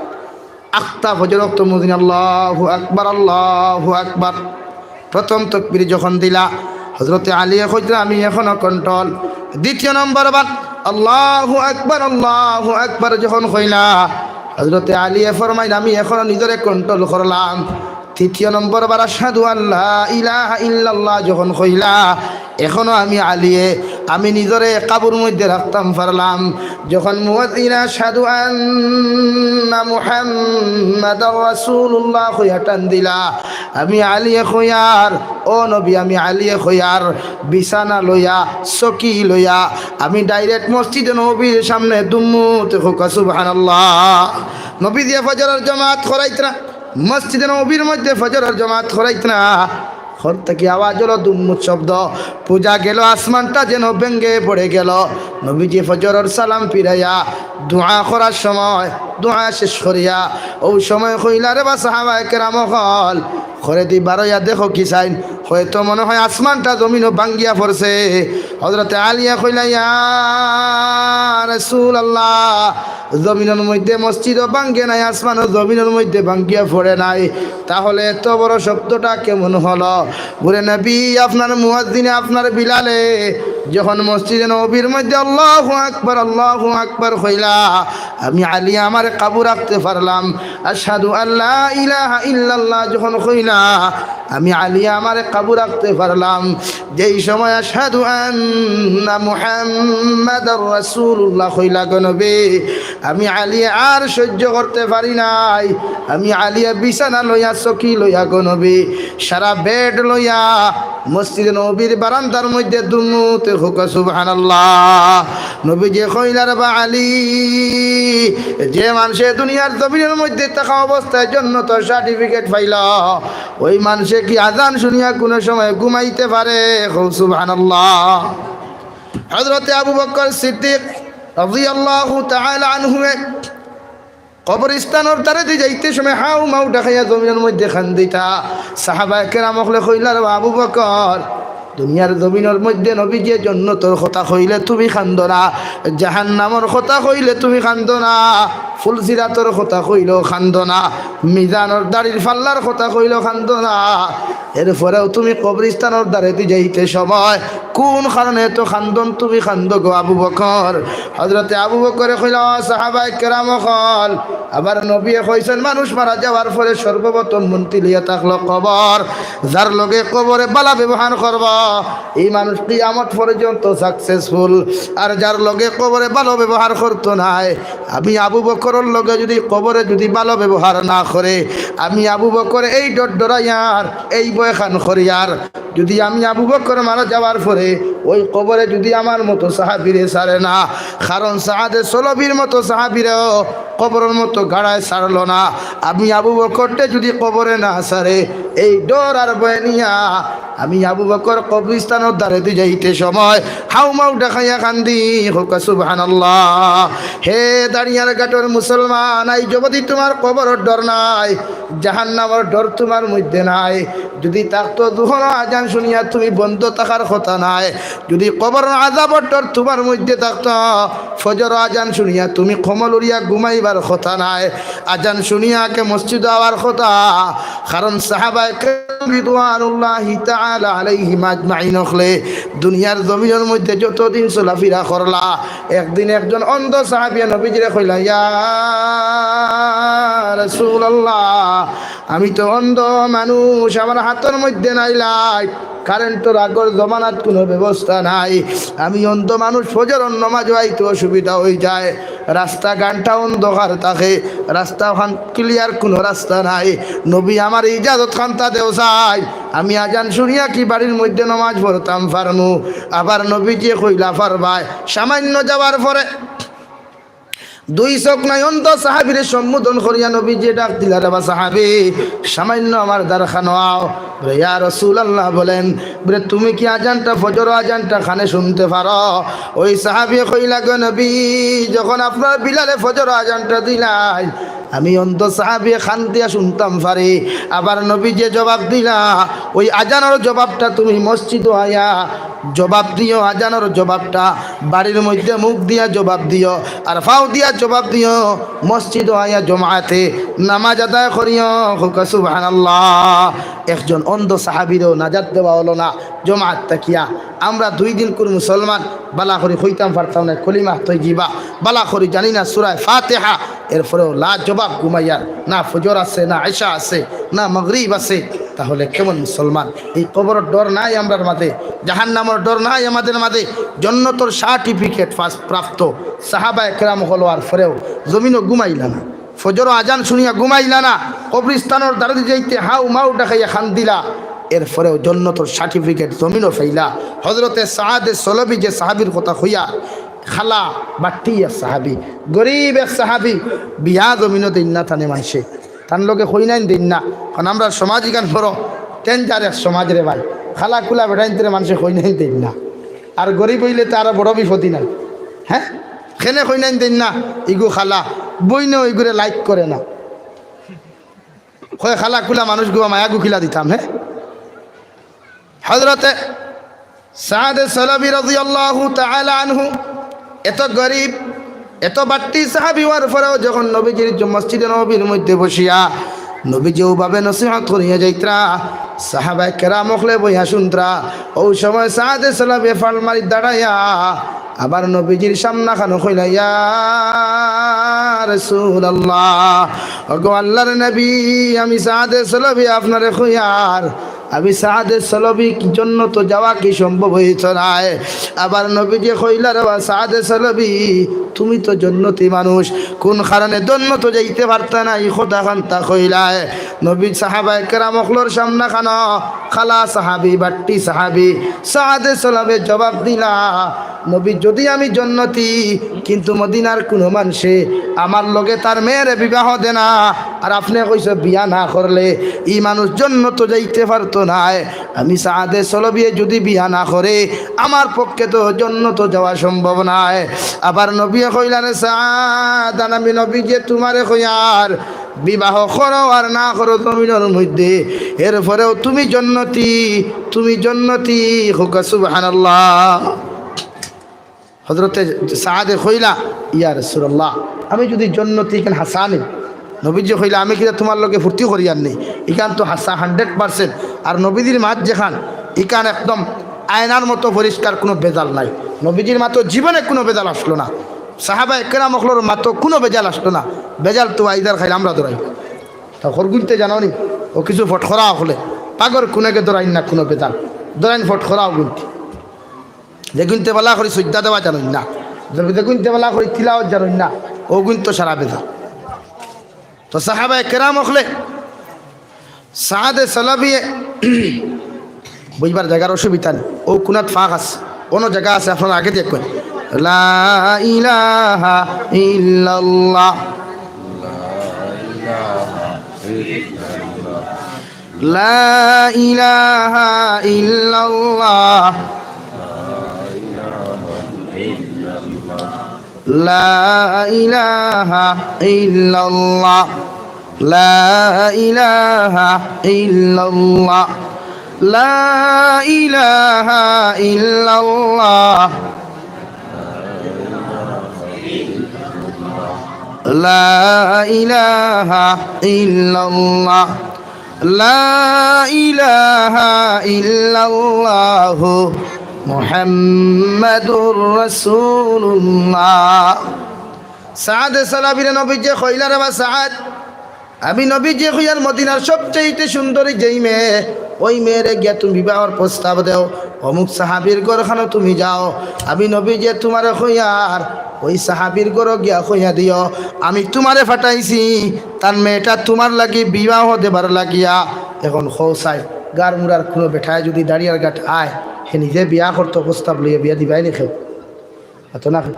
আখতা ফজর অক্ত মুয়াজ্জিন, আল্লাহু আকবার, আল্লাহু আকবার। প্রথম তকবীর যখন দিলা, হযরতে আলীয়ে কইতরা, আমি এখনো কন্ট্রোল। দ্বিতীয় নম্বর বার, আল্লাহু আকবার, আল্লাহু আকবার যখন কইলা, হযরতে আলীয়ে ফরমাইন, আমি এখনো নিজরে কন্ট্রোল করলাম। তৃতীয় নম্বর বার আশহাদু আল্লা ইলাহা ইল্লাল্লাহ যখন কইলা, এখনো আমি আলীয়ে, আমি নিজরে কাবুর মধ্যে রাখতাম পারলাম। যখন মুয়াজ্জিন আশহাদু আন্না মুহাম্মাদার রাসূলুল্লাহ কইয়া টান দিলা, আমি আলীয়ে কইয়ার, ও নবী, আমি আলীয়ে কইয়ার, বিছানা লইয়া, চকি লইয়া, আমি ডাইরেক্ট মসজিদে নববীর সামনে দুম্মুত। কউক্কা সুবহানাল্লাহ। নবীজিয়ে ফজরর জামাত করাইতরা, মসজিদে নববীর মধ্যে ফজরর জামাত করাইতরা। ঘর থাকি আওয়াজ অইলো দুম্মুত শব্দ, পূজা গেল, আসমানটা যেন ভেঙ্গে পড়ে গেল। নবীজি ফজরর সালাম ফিরাইয়া দোয়া করার সময়, দোয়া শেষ করিয়া, অউ সময় কইলা, রে বা সাহাবা একরাম অকল, ঘরেদি বারইয়া দেখো কি চাইন, হয়তো মনে হয় আসমানটা জমিনো ভাঙ্গিয়া পড়ছে। হযরতে আলীয়ে কইলা, ইয়া রাসূলুল্লাহ, জমিনর মধ্যে মসজিদও ভাঙ্গে নাই, আসমানও জমিনর মধ্যে ভাঙ্গিয়া পড়ে নাই, তাহলে এত বড় শব্দটা কেমন হলো? বুলে, নবী, আপনার মুয়াজ্জিনে, আপনার বিলালে যখন মসজিদে নববীর মধ্যে আল্লাহু আকবার, আল্লাহু আকবার কইলা, আমি আলী আমারে কাবু রাখতে পারলাম। আশহাদু আল্লা ইলাহা ইল্লাল্লাহ যখন কইলা, আমি আলী আমারে কাবু রাখতে পারলাম। যেই সময় আশহাদু আন্না মুহাম্মাদার রাসূলুল্লাহ কইলা গো নবী, আমি আলী আর সহ্য করতে পারি নাই। আমি আলী বিছানা লইয়া, চকি লইয়া গো নবী, সারা বেড লইয়া মসজিদে নববীর বারান্দার মধ্যে দুম্মুত। কউক্কা সুবহানাল্লাহ। নবীজিয়ে কইলা, রে বা আলী, যে মানষে দুনিয়ার জমিনর মধ্যে থাকা অবস্থায় জন্নতর সার্টিফিকেট পাইল, ওই মানষে কি আজান শুনিয়া কুনু সময় ঘুমাইতে পারে? কও সুবহানাল্লাহ। হযরতে আবু বকর সিদ্দিক রাদিয়াল্লাহু তাআলা আনহুয়ে কবরস্থানর ধারেদি যাইতে সময় হাউ মাউ ডাকাইয়া জমিনর মধ্যে কান্দিতা। সাহাবায়ে কেরাম অকলে কইলা, রে আবু বকর, দুনিয়ার জমিনর মধ্যে নবীজিয়ে জন্নতর কথা কইলে তুমি কান্দো না, জাহান্নামর কথা কইলে তুমি কান্দো না, ফুলসিরাতর কথা কইলেও কান্দো না, মিজানর দাড়ির পাল্লার কথা কইলেও কান্দো না, এরপরেও তুমি কবরস্থানর ধারেদি যাইতে সময় কুন কারণে এত কান্দন তুমি কান্দো গো আবু বকর? হযরতে আবু বকরে কইলা, ও সাহাবায়ে কেরাম অকল, আবার নবীয়ে কইছইন, মানুষ মারা যাওয়ার পরে সর্বপ্রথম মন্ত্রী লইয়া থাকলো কবর। যার লগে কবরে বালা ব্যবহার করবো, এই মানুষ কিয়ামত পর্যন্ত সাকসেসফুল। আর যার লগে কবরে বালা ব্যবহার করতো নায়, আমি আবু বকরর লগে যুদি কবরে যুদি বালা ব্যবহার না করে, আমি আবু বকর এই ডর ডরাইয়ার, এই ভয়খান করিয়ার, যুদি আমি আবু বকর মারা যাওয়ার পরে ওই কবরে যুদি আমার মতো সাহাবিরে ছাড়ে না, কারণ সাদে সলবির মতো সাহাবিরেও কবরর মতো গাড়ায় ছাড়লো না। আমি আবু বকররে যুদি কবরে না ছাড়ে, এই ডর আর ভয় নিয়া আমি আবু বকর কবরস্থানর ধারেদি যাইতে সময় হাউ মাউ ডাকাইয়া কান্দি। কউক্কা সুবহানাল্লাহ। হে দাড়িয়ার ঘাটর মুসলমান, আইজ যুদি তুমার কবরর ডর নাই, জাহান্নামর ডর তুমার মধ্যে নাই, যুদি থাকতো, জুহরর আজান শুনিয়া তুমি বন্ধ থাকার কথা নায়। যুদি কবরর আজাবর ডর তুমার মধ্যে থাকতো, ফজরর আজান শুনিয়া তুমি কম্বল উড়িয়া ঘুমাইবার কথা নায়। আজান শুনিয়া আগে মসজিদো আওয়ার কথা। কারণ সাহাবায়ে কেরাম রিদওয়ানুল্লাহি তাআলা আলাইহিম আজমাইন অকলে দুনিয়ার জমিনর মধ্যে যতদিন চলাফিরা করলা, একদিন একজন অন্ধ সাহাবিয়ে নবীজিরে কইলা, ইয়া রাসূলুল্লাহ, আমি তো অন্ধ মানুষ, আমার হাতর মধ্যে নাই লাইট, কারেন্টর আগর জমানাত কুনু ব্যবস্থা নাই, আমি অন্ধ মানুষ, ফজরর নমাজো আইতে অসুবিধা অইযায়, রাস্তাঘাটটা অন্ধকার থাকে, রাস্তাখান ক্লিয়ার কুনু রাস্তা নাই, নবী আমার ইজাজত খানতা দেও চাই, আমি আজান শুনিয়া কি বাড়ির মধ্যে নমাজ পড়তাম পারমু? আবার নবীজিয়ে কইলা, পারবায়। সামান্য যাওয়ার পরে দুই চোখ নাই অন্ধ সাহাবীরে সম্বোধন করিয়া নবীজিয়ে ডাক দিলা, "রে বা সাহাবী, সামান্য আমার দ্বারখানো আও।" বলে, "ইয়া রাসূলুল্লাহ, বলেন।" বলে, "তুমি কি আজানটা, ফজর আজানটা কানে শুনতে পারো?" ওই সাহাবীয়ে কইলা, "গো নবী, যখন আপনার বিলালে ফজর আজানটা দিলাই, আমি অন্ধ সাহাবীয়ে কান দিয়া শুনতাম পারি, আবার নবীজিয়ে জবাব দিলা, ওই আজানর জবাবটা তুমি মসজিদো আইয়া জবাব দিও, আজানর জবাবটা বাড়ির মধ্যে মুখ দিয়া জবাব দিও, আর পাও দিয়া জবাব দিও, মসজিদো আইয়া জমাতে নামাজ আদায় করিও।" কউক্কা সুবহানাল্লাহ। একজন অন্ধ সাহাবীরেও নাজাত দেওয়া অইলো না জমাত থাকিয়া। আমরা দুই দিনকুর মুসলমান, বালা করি কইতাম পারতাম না কলিমা তৈয়িবা, বালা করি জানি না সূরা ফাতিহা, এরপরেও লাজবাব ঘুমাইয়ার, না ফজর আছে, না ইশা আছে, না মাগরিব আছে, তাহলে কেমন মুসলমান? এই কবরর ডর নাই আমরার মাঝে, জাহান্নামর ডর নাই আমাদের মাঝে, জন্নতর সার্টিফিকেট প্রাপ্ত সাহাবায়ে কেরাম অকল অওয়ার পরেও জমিনো ঘুমাইলা না, ফজরো আজান শুনিয়া ঘুমাইলা না, কবরস্থানর দ্বারেদি যাইতে হাউ মাউ ডাকাইয়া কান্দিলা, এরপরেও জন্নতর সার্টিফিকেট জমিনো পাইলা। হজরতে সাদে সলবি যে সাহাবীর কথা কইয়ার, কালা বাট্টি এক সাহাবী, গরিব এক সাহাবী, বিয়া জমিনো দেইন না তানে মানষে, তান লগে কইনাইন দেইন না। কারণ আমরার সমাজ ইখান বড় ডেঞ্জার এক সমাজ রে ভাই, কালা কুলা বেটাইন্তরে মানষে কইনাইন দেইন না। আর গরিব অইলে তো আরো বড় বিপদই নাই। হ্যাঁ, কেনে কইনাইন দেইন না, ইগু কালা, বইনেও ইগুরে লাইক করে না। কয় কালা কুলা মানুষগুয়া মায়াগু কিলা দিতাম, হ্যাঁ? হজরতে সাদে সলবি রাদিয়াল্লাহু তাআলা আনহু এত গরিব, এত বাট্টি সাহাবী অওয়ার পরেও যখন নবীজির জ-, মসজিদে নববীর মধ্যে বসিয়া নবীজি অউভাবে নসিহত করিয়া যাইতরা, সাহাবায়ে কেরাম অকলে বইয়া শুনতরা, অউ সময় সাদে সলবি ফাল মারি দাঁড়াইয়া আবার নবীজির সামনাখানো কইলা, "ইয়া রাসূলুল্লাহ, ওগো আল্লাহর নবী, আমি সাদে সলবি আপনারে কইয়ার, আমি সাদে সলবি জন্নতো যাওয়া কি সম্ভব অইতো নায়?" আবার নবীজি কইলা, "রে বা সাদে সলবি, তুমি তো জন্নতি মানুষ, কোন কারণে জন্নতো যাইতে পারতা না, ই কথাখানতা কইলায়?" নবী সাহাবায়ে কেরাম অকলর সামনাখানো কালা সাহাবী, বাট্টি সাহাবী সাদে সলবে জবাব দিলা, "নবী, যদি আমি জন্নতি, কিন্তু মদিনার কুনু মানষে আমার লগে তার মেয়েরে বিবাহ দে না, আর আপনে কইছো বিয়া না করলে ই মানুষ জন্নতো যাইতে পারতো নায়। আমি সাদে সলবিয়ে যদি বিয়া না করে, আমার পক্ষে তো জন্নতো যাওয়া সম্ভব নায়।" আবার নবীয়ে কইলা, "রে সাদ, আমি নবীজিয়ে তুমারে কইয়ার, বিবাহ করো আর না করো জমিনর মধ্যে, এরপরেও তুমি জন্নতি, তুমি জন্নতি।" কউক্কা সুবহানাল্লাহ। হজরতে সাদে কইলা, "ইয়া রাসূলুল্লাহ, আমি যদি জন্নতি, ইখান হাছা নি?" নবীজি কইলা, "আমি কিতা তুমার লগে ফুর্তি করিয়ার নি? ইখান তো হাছা হান্ড্রেড পার্সেন্ট।" আর নবীজির মাত যেখান, ইখান একদম আয়নার মতো পরিষ্কার, কুনু ভেজাল নাই। নবীজির মাতো জীবনে কুনু ভেজাল আসলো না। সাহাবায়ে কেরাম অকলর মাতো কুনু ভেজাল আসলো না। ভেজাল তো আইদার খাইল আমরা ধরাই। তা হরগুইন্তে জানো নি? অউ কিছু ফটকরা অকলে পাগর কুনেগে ধরাইন না কুনু ভেজাল। ধরাইন ফটকরা অগুইন্তে। যেগুইন্তে বালা করি সইজদা দেওয়া জানইন না, যেগুইন্তে বালা করি তিলাওয়াত জানইন না, অগুইন্তে সারা ভেজাল। তো সাহাবায়ে কেরাম অকলে সাদে সলবিয়ে বইবার জাগার অসুবিধা নাই, অউ কুনাত ফাঁক আছে, অনো জাগা আছে, আপনারা আগে দেখবেন। লা ইলাহা ইল্লাল্লাহ। لا إله إلا الله. لا إله إلا الله. لا إله إلا الله. لا إله إلا الله. لا إله إلا الله. لا إله إلا الله محمد رسول الله. সাদে সলবিরে নবীজিয়ে কইলা, "রে বা সাদ, আমি নবীজিয়ে কইয়ার মদিনার সবচাইতে সুন্দরী যেই মেয়ে, অউ মেয়েরে গিয়া তুমি বিবাহর প্রস্তাব দেও, অমুক সাহাবীর ঘরখানো তুমি যাও, আমি নবীজিয়ে তুমারে কইয়ার অউ সাহাবীর ঘরো গিয়া কইয়া দিও, আমি তুমারে পাঠাইছি, তান মেয়েটা তুমার লাগি বিবাহ দেবার লাগিয়া।" এখন কও চাই, গারমুরার কুনু বেটায় যুদি দাড়িয়ারঘাট আয়, হে নিজে বিয়া করতো, প্রস্তাব লইয়া বিয়া দিবায় নি কেউ? অতো না কেউ?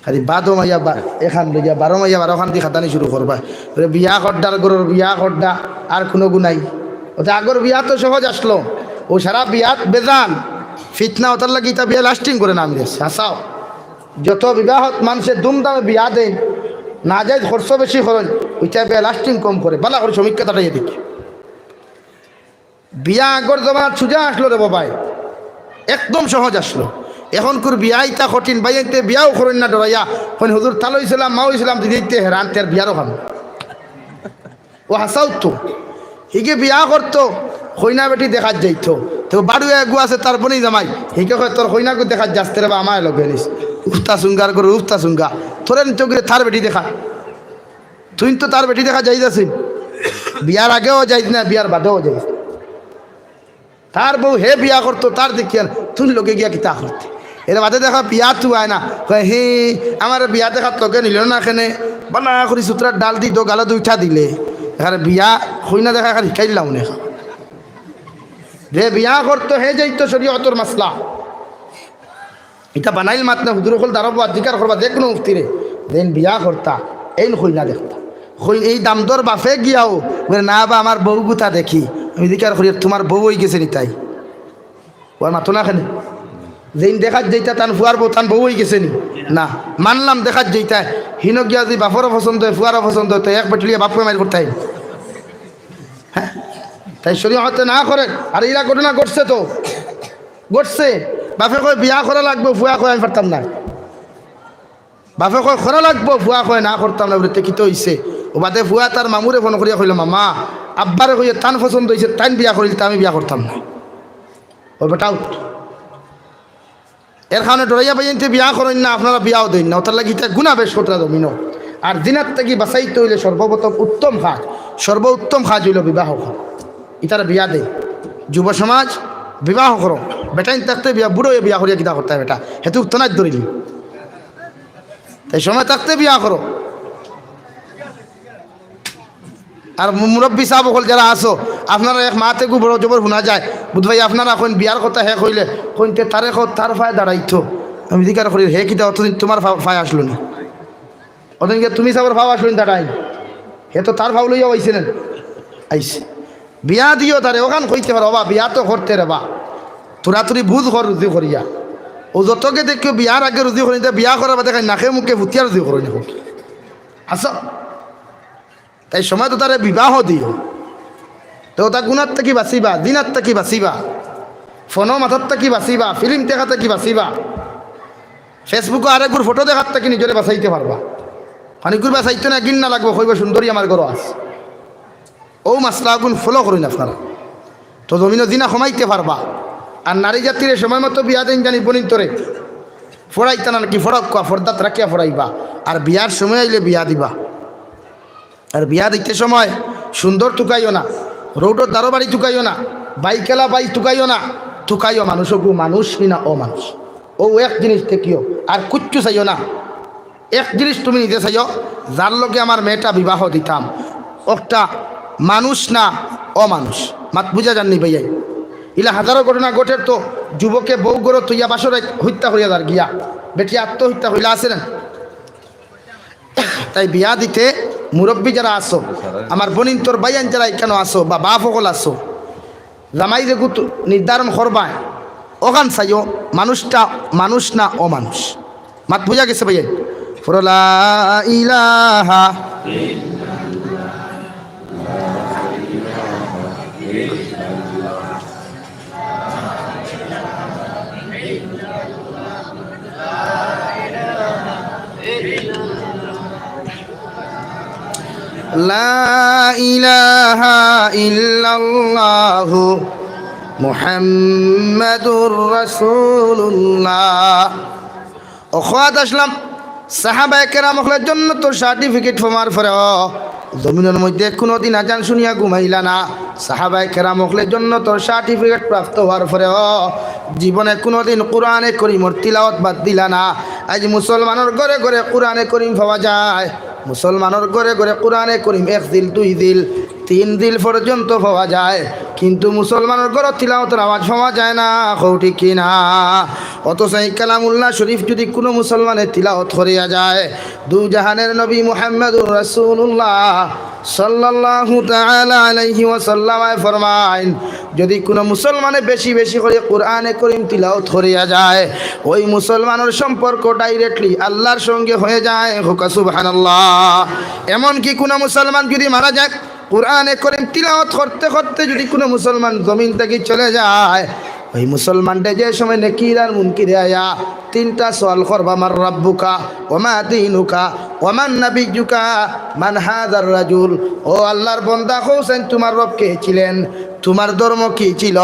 খালি বাদো মাইয়া বা-, এখান লইয়া বারো মাইয়া বারো খান দি খাতানি শুরু করবা। বলে, "বিয়া করডার গরুর বিয়া করডা, আর কোনো গুনাই।" ওতে আগর বিয়া তো সহজ আসলো, ও সারা বিয়াত বেজান ফিতনা, ওটার লাগি ইতা বিয়া লাস্টিং করে না। আমি দেখছি, হাসাও, যত বিবাহত মানুষে ধুমধামে বিয়া দেন, না যায় খরচ বেশি খরচ, ওইটা বিয়া লাস্টিং কম করে। বালা করে সমীক্ষা তাটাই এদিকে। বিয়া আগর জমানাত সুজা আসলো রে বাবাই, একদম সহজ আসলো। এখনকুর বিয়া ইতা কঠিন, ভাইয়াইন্তে বিয়াও করইন না ডরাইয়া। কইন, "হুজুর, তালো ইসলাম, মাও ইসলাম, দিদি ইতে হেরান, তের বিয়ারও খাম।" ও হাসাও তো। হিগে বিয়া করতো, কইনা বেটি দেখাত যাইতো। তো বাড়ু এগু আছে তার বনি জামাই, হিগে কয়, "তোর কইনাগু দেখাত যাস তে রে বা, আমায় লগে নিস।" উফতা সুঙ্গার করে, উফতা সুঙ্গা। তোরে নিতে গেলে তার বেটি দেখা। তুই তো তার বেটি দেখা যাইজ আছে। বিয়ার আগেও যাইজ না, বিয়ার বাদেও যাইজ। তার বউ হে বিয়া করতো, তার দেখিয়া তুই লগে গিয়া কিতা করতে? এর বাদে দেখা বিয়া তু আয় না। কয়, "হে, আমার বিয়া দেখাত লগে নিল না কেনে? বালা করি সুতরার ডাল দি দো গালো দুইটা দিলে।" এখানে বিয়া কইনা দেখা এখানে হিকাইলাম নে। রে বিয়া করতো হে যাইতো শরীয়তর মাসলা। ইটা বানাইল মাত না, হুজুর অকল দাঁড়াবো, আর জিকার করবা যে কোনো মুফতিরে, যেইন বিয়া করতা, এইন কইনা দেখতা। কই-, এই দামদর বাপে গিয়াও, বলে, "না বা, আমার বউ গুতা দেখি।" আমি জিকার করি, "তোমার বউ অই গেছে নি তাই?" ওর মাতো না কেনে? যেইন দেখাত যাইতা, তান ফুয়ার বউ, তান বউ অই গেছে নি? না। মানলাম দেখাত যাইতা, হিনো গিয়া যদি বাপরও পছন্দ হয়, ফুয়ারও পছন্দ হয়, তো এক বেটুলিয়া বাপকে মাইর করতাই। হ্যাঁ? তাই শরীয়তে না করে, আর এরা ঘটনা ঘটছে তো। ঘটছে। বাপে কয়, "বিয়া করা লাগবো", ফুয়া কয়, "আমি পারতাম না।" বাপে কয়, "করা লাগবো", ফুয়া কয়, "না, করতাম না।" বলে, "তে কিতা অইছে?" ও বাদে ফুয়া তার মামুরে ফোন করিয়া কইল, "মামা, আব্বারে কইয়া তান পছন্দ অইছে, তাইন বিয়া করিল, তা আমি বিয়া করতাম না।" ও বেটা উঠ। এর কারণে ডরাইয়া ভাইয়াইন্তে বিয়া করইন না, আপনারা বিয়াও দেইন না, ওটার লাগি ইটা গুণা বেশ কতটা জমিনো। আর জিনার থাকি বাঁচাইতে অইলে সর্বপ্রথম উত্তম কাজ, সর্বোত্তম কাজ অইল বিবাহ করা। ইতারা বিয়া দেয়, যুব সমাজ বিবাহ করো, বেটাইন থাকতে বিয়া, বুড়ো অইয়া বিয়া করিয়া কিতা করতে হয় বেটা, হেতু উত্তনায় ধরিলি, তাই সময় থাকতে বিয়া করো। আর মু-, মুরব্বি সাব অকল যারা আছো, আপনারা এক মাতে গু বড় জবর হুনা যায়, বুধ ভাই আপনারা কইন বিয়ার কথা হে কইলে, কইন তে তারে কও তার ফায় দাঁড়াইতো। আমি জিকার করি, "হে কিতা অতদিন তোমার ফা-, ফায় আসলো না? অতদিন গিয়া তুমি সাবর ফাও আসলো না দাঁড়াই? হে তো তার ফাও লইয়াও আইছে না, আইছে।" বিয়া দিও তারে, ওখান কইতে পারো, "বাবা, বিয়া তো করতে রে বা, তোরা তুরি বুঝ কর রুজি করিয়া।" ও যতকে দেখিও বিয়ার আগে রুজি করি, তে বিয়া করার বাদে খাই নাকে মুখে ফুতিয়া রুজি করো না। আসো। তাই সময় তো তারে বিবাহ দিও। তো তা গুনার থাকি বাঁচিবা, জিনার থাকি বাঁচিবা, ফোনো মাতার থাকি বাঁচিবা, ফিল্ম দেখার থাকি বাঁচিবা, Facebook-ও আরেকগুর ফটো দেখার থাকি নিজরে বাঁচাইতে পারবা। খানিকুর বাঁচাইতে না, ঘিন্না লাগবো, কইবো, "সুন্দরী আমার ঘরো আছে।" ও মাসলাগুন ফলো করইন আপনারা। তো জমিনো জিনা কমাইতে পারবা। আর নারী জাতিরে সময় মতো বিয়া দেইন জানি বনিন তোরে। ফড়াইতা না নাকি ফড়াউক্কা, ফর্দাত রাখিয়া ফড়াইবা। আর বিয়ার সময় আইলে বিয়া দিবা। আর বিয়া দিতে সময় সুন্দর তুকাইও না, রোডর দারো বাড়ি তুকাইও না, বাইকেলা বাই তুকাইও না, তুকাইও মানুষ, ওগু মানুষ নি না অমানুষ। ও এক জিনিস দেখিও, আর কুচ্ছু চাইও না। এক জিনিস তুমি নিজে চাইও, যার লগে আমার মেয়েটা বিবাহ দিতাম, ওটা মানুষ না অমানুষ। মাত বুঝা যাননি ভাইয়াই? ইলা হাজারো ঘটনা ঘটের তো, যুবকে বউ ঘরো থইয়া বাসরে হত্যা করিয়া যার গিয়া, বেটি আত্মহত্যা করিলা আছে না? তাই বিয়া দিতে মুরব্বি যারা আছো, আমার বনিন্তর ভাইয়াইন যারা এখানো আছো বা বাপ অকল আছো, জামাই যেগু নির্ধারণ করবায়, ওখান চাইও মানুষটা মানুষ না অমানুষ। মাত বুঝা গেছে ভাইয়াই? পড়ো লা ইলাহা। লা ইলাহা ইল্লাল্লাহু মুহাম্মাদুর রাসূলুল্লাহ। অখওয়াত আসলাম, সাহাবায়ে কেরাম অকলে জন্নতর সার্টিফিকেট পাওয়ার পরেও জমিনর মধ্যে কুনুদিন আজান শুনিয়া ঘুমাইলা না। সাহাবায়ে কেরাম অকলে জন্নতর সার্টিফিকেট প্রাপ্ত হওয়ার পরেও জীবনে কুনুদিন কোরআনে করিমর তিলাওয়াত বাদ দিলা না। আইজ মুসলমানর ঘরে ঘরে কোরআনে করিম পাওয়া যায়, মুসলমানর ঘরে ঘরে কোরআনে করিম এক জিল, দুই জিল, তিন জিল পর্যন্ত পাওয়া যায়, কিন্তু মুসলমানর ঘরো তিলাওয়াতর আওয়াজ পাওয়া যায় না। কও ঠিক কি না? অথচ এই কালামুল্লাহ শরীফ যদি কুনু মুসলমানে তিলাওয়াত করিয়া যায়, দুজাহানের নবী মুহাম্মাদুর রাসূলুল্লাহ সাল্লাল্লাহু তাআলা আলাইহি ওয়াসাল্লামে ফরমাইন, যদি কুনু মুসলমানে বেশি বেশি করি কুরআনে করিম তিলাওয়াত করিয়া যায়, ওই মুসলমানর সম্পর্ক directly আল্লাহর সঙ্গে হয়ে যায়। কউক্কা সুবহানাল্লাহ। এমনকি কুনু মুসলমান যদি মারা যায়, কুরআনে করিম তিলাওয়াত করতে করতে যদি কুনু মুসলমান জমিন থাকি চলে যায়, ওই মুসলমানটা যে সময় নেকির আর মুনকিরে আইয়া তিনটা সওয়াল করবা, "মান রাব্বুকা, ওয়া মা দীনুকা, ওয়া মান নাবিয়্যুকা, মান হাযার রাজুল?" ও আল্লাহর বন্দা, কওছাইন তুমার রব কে ছিলেন, তুমার ধর্ম কি ছিল?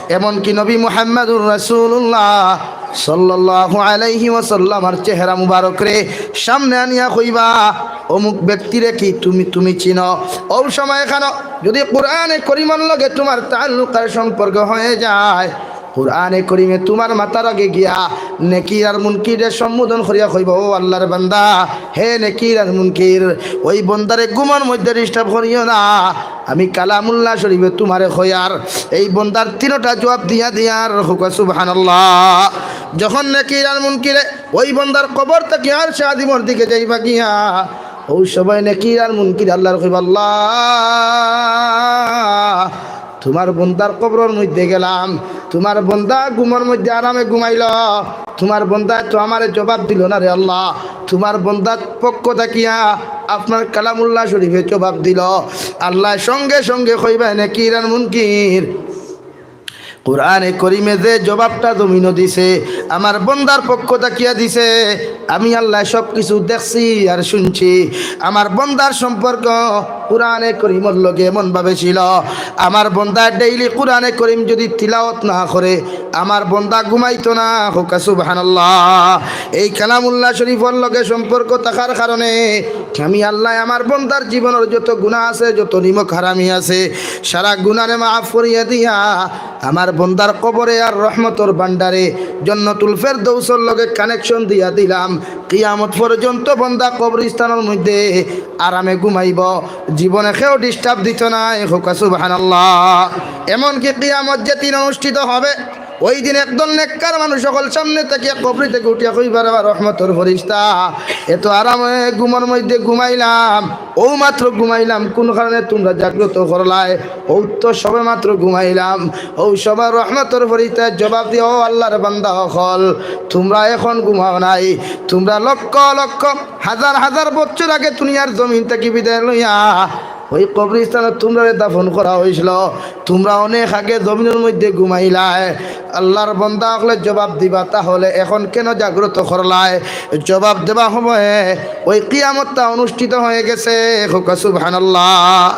এমনকি নবী মুহাম্মাদুর রাসূলুল্লাহ সাল্লাল্লাহু আলাইহি ওয়াসাল্লামর চেহারা মুবারকরে সামনে আনিয়া কইবা, "অমুক ব্যক্তিরে কি তুমি, তুমি চিনো?" ও সময় এখানো যদি কুরআনে করিমর লগে তুমার তাল্লুক আর সম্পর্ক হয়ে যায়, কুরআনে করিমে তুমার মাথার আগে গিয়া নেকির আর মুনকিরে সম্বোধন করিয়া কইবা, "ও আল্লাহর বান্দা, হে নেকির আর মুনকির, ওই বন্দারে ঘুমর মধ্যে disturb করিও না, আমি কালামুল্লাহ শরীফে তুমারে কইয়ার।" এই বন্দার তিনোটা জবাব দিয়া দিয়ার। কউক্কা সুবহানাল্লাহ। যখন নেকির আর মুনকিরে ওই বন্দার কবর থাকি আরশে আজিমর দিকে যাইবা গিয়া, ও সময় নেকির আর মুনকির আল্লাহরে কইবা, "আল্লাহ, তুমার বন্দার কবরর মধ্যে গেলাম, তুমার বন্দা ঘুমর মধ্যে আরামে ঘুমাইল, তুমার বন্দায় তো আমারে জবাব দিল না রে আল্লাহ, তুমার বন্দার পক্ষ থাকিয়া আপনার কালামুল্লাহ শরীফে জবাব দিল।" আল্লাহ সঙ্গে সঙ্গে কইবা, "নেকির আর মুনকির, কুরআনে করিমে যে জবাবটা জমিনো দিছে, আমার বন্দার পক্ষ থাকিয়া দিছে। আমি আল্লাহ সব কিছু দেখছি আর শুনছি। আমার বন্দার সম্পর্ক কুরআনে করিমর লগে এমন ভাবে ছিল, আমার বন্দা daily কুরআনে করিম যদি তিলাওয়াত না করে, আমার বন্দা ঘুমাইতো না।" কউক্কা সুবহানাল্লাহ। এই কালামুল্লাহ শরীফর লগে সম্পর্ক থাকার কারণে আমি আল্লাহ আমার বন্দার জীবনর যত গুনাহ আছে, যত নিমক হারামি আছে, সারা গুনারে মাফ করিয়া দিয়া আমার বন্দার কবরে আর রহমতর ভান্ডারে জন্নতুল ফেরদৌসর লগে connection দিয়া দিলাম। কিয়ামত পর্যন্ত বন্দা কবরস্থানর মধ্যে আরামে ঘুমাইব, জীবনে কেউ disturb দিত নায়। কউক্কা সুবহানাল্লাহ। এমনকি কিয়ামত যেদিন অনুষ্ঠিত হবে, ওই দিন একদল নেককার মানুষ অকল সামনে থাকিয়া কবরি থাকি উঠিয়া কইবা, "রে বা রহমতর ফিরিস্তা, এত আরামে ঘুমর মধ্যে ঘুমাইলাম, অউ মাত্র ঘুমাইলাম, কুন কারণে তুমরা জাগ্রত করলায়? অউ তো সবে মাত্র ঘুমাইলাম।" অউ সময় রহমতর ফিরিস্তায় জবাব দিয়া, "ও আল্লাহর বান্দা অকল, তুমরা এখন ঘুমাও নাই, তুমরা লক্ষ লক্ষ, হাজার হাজার বছর আগে দুনিয়ার জমিন থাকি বিদায় লইয়া ওই কবরস্থানো তুমরারে দাফন করা অইছিল, তুমরা অনেক আগে জমিনর মধ্যে ঘুমাইলায়।" আল্লাহর বন্দা অকলে জবাব দিবা, "তাহলে এখন কেন জাগ্রত করলায়?" জবাব দেওয়া হবে, "ওই কিয়ামতটা অনুষ্ঠিত হয়ে গেছে।" কউক্কা সুবহানাল্লাহ।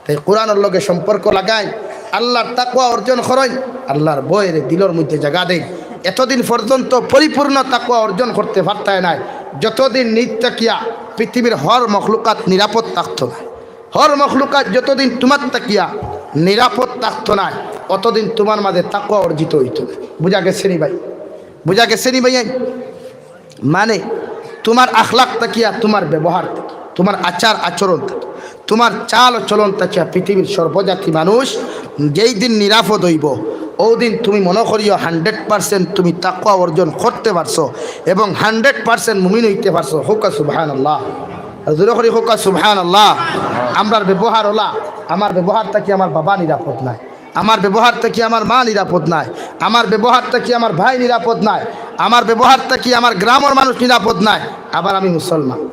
তাই কোরআনর লগে সম্পর্ক লাগাইন, আল্লাহর তাকওয়া অর্জন করইন, আল্লাহর ভয়রে দিলর মধ্যে জাগা দেইন। এতদিন পর্যন্ত পরিপূর্ণ তাকওয়া অর্জন করতে পারতায় নায়, যতদিন নিজ থাকিয়া পৃথিবীর হর মখলুকাত নিরাপদ থাকতো নায়। হর মখলুকাত যতদিন তুমার থাকিয়া নিরাপদ থাকতো নায়, অতদিন তুমার মাঝে তাকওয়া অর্জিত অইতো নায়। বুঝা গেছে নি ভাই? বুঝা গেছে নি ভাই? মানে, তুমার আখলাক থাকিয়া, তুমার ব্যবহার থাকিয়া, তুমার আচার আচরণ থাকিয়া, তুমার চাল ও চলন থাকিয়া পৃথিবীর সর্বজাতি মানুষ যেই দিন নিরাপদ অইবো, অউ দিন তুমি মনো করিও hundred percent তুমি তাকওয়া অর্জন করতে পারছো এবং hundred percent মুমিন অইতে পারছো। কউক্কা সুবহানাল্লাহ। আর জোরে করি কউক্কা সুবহানাল্লাহ। আমরার ব্যবহার অলা, আমার ব্যবহার থাকি আমার বাবা নিরাপদ নায়, আমার ব্যবহার থাকি আমার মা নিরাপদ নায়, আমার ব্যবহার থাকি আমার ভাই নিরাপদ নায়, আমার ব্যবহার থাকি আমার গ্রামর মানুষ নিরাপদ নায়, আবার আমি মুসলমান।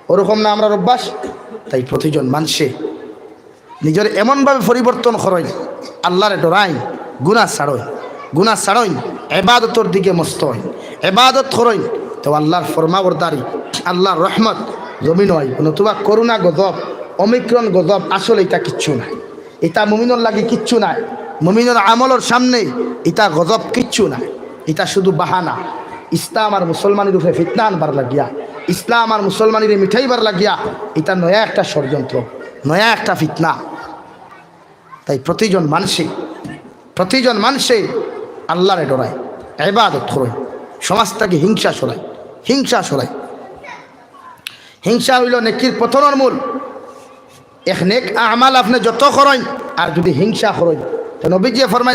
ওরকম না আমরার অভ্যাস? তাই প্রতিজন মানষে নিজরে এমনভাবে পরিবর্তন করইন, আল্লাহরে ডরাইন, গুনা ছাড়ইন, গুনা ছাড়ইন, এবাদতর দিকে মস্ত অইন, এবাদত করইন, তো আল্লাহর ফরমাবরদারি, আল্লাহর রহমত জমিনো আইবো। নতুবা করোনা গজব, অমিক্রন গজব, আসলে ইতা কিচ্ছু নায়। ইতা মুমিনর লাগি কিচ্ছু নায়। মুমিনর আমলর সামনে ইতা গজব কিচ্ছু নায়। ইতা শুধু বাহানা। ইসলাম আর মুসলমানির উপরে ফিতনা আনবার লাগিয়া, ইসলাম আর মুসলমানিরে মিটাইবার লাগিয়া ইতা নয়া একটা ষড়যন্ত্র, নয়া একটা ফিতনা। তাই প্রতিজন মানষে, প্রতিজন মানষে আল্লাহরে ডরাইন, এবাদত করইন, সমাজ থাকি হিংসা সরাইন, হিংসা সরাইন। হিংসা অইলো নেকির পতনর মূল। এক নেক আমাল আপনে যত করইন, আর যুদি হিংসা করইন, তো নবীজিয়ে ফরমাইন,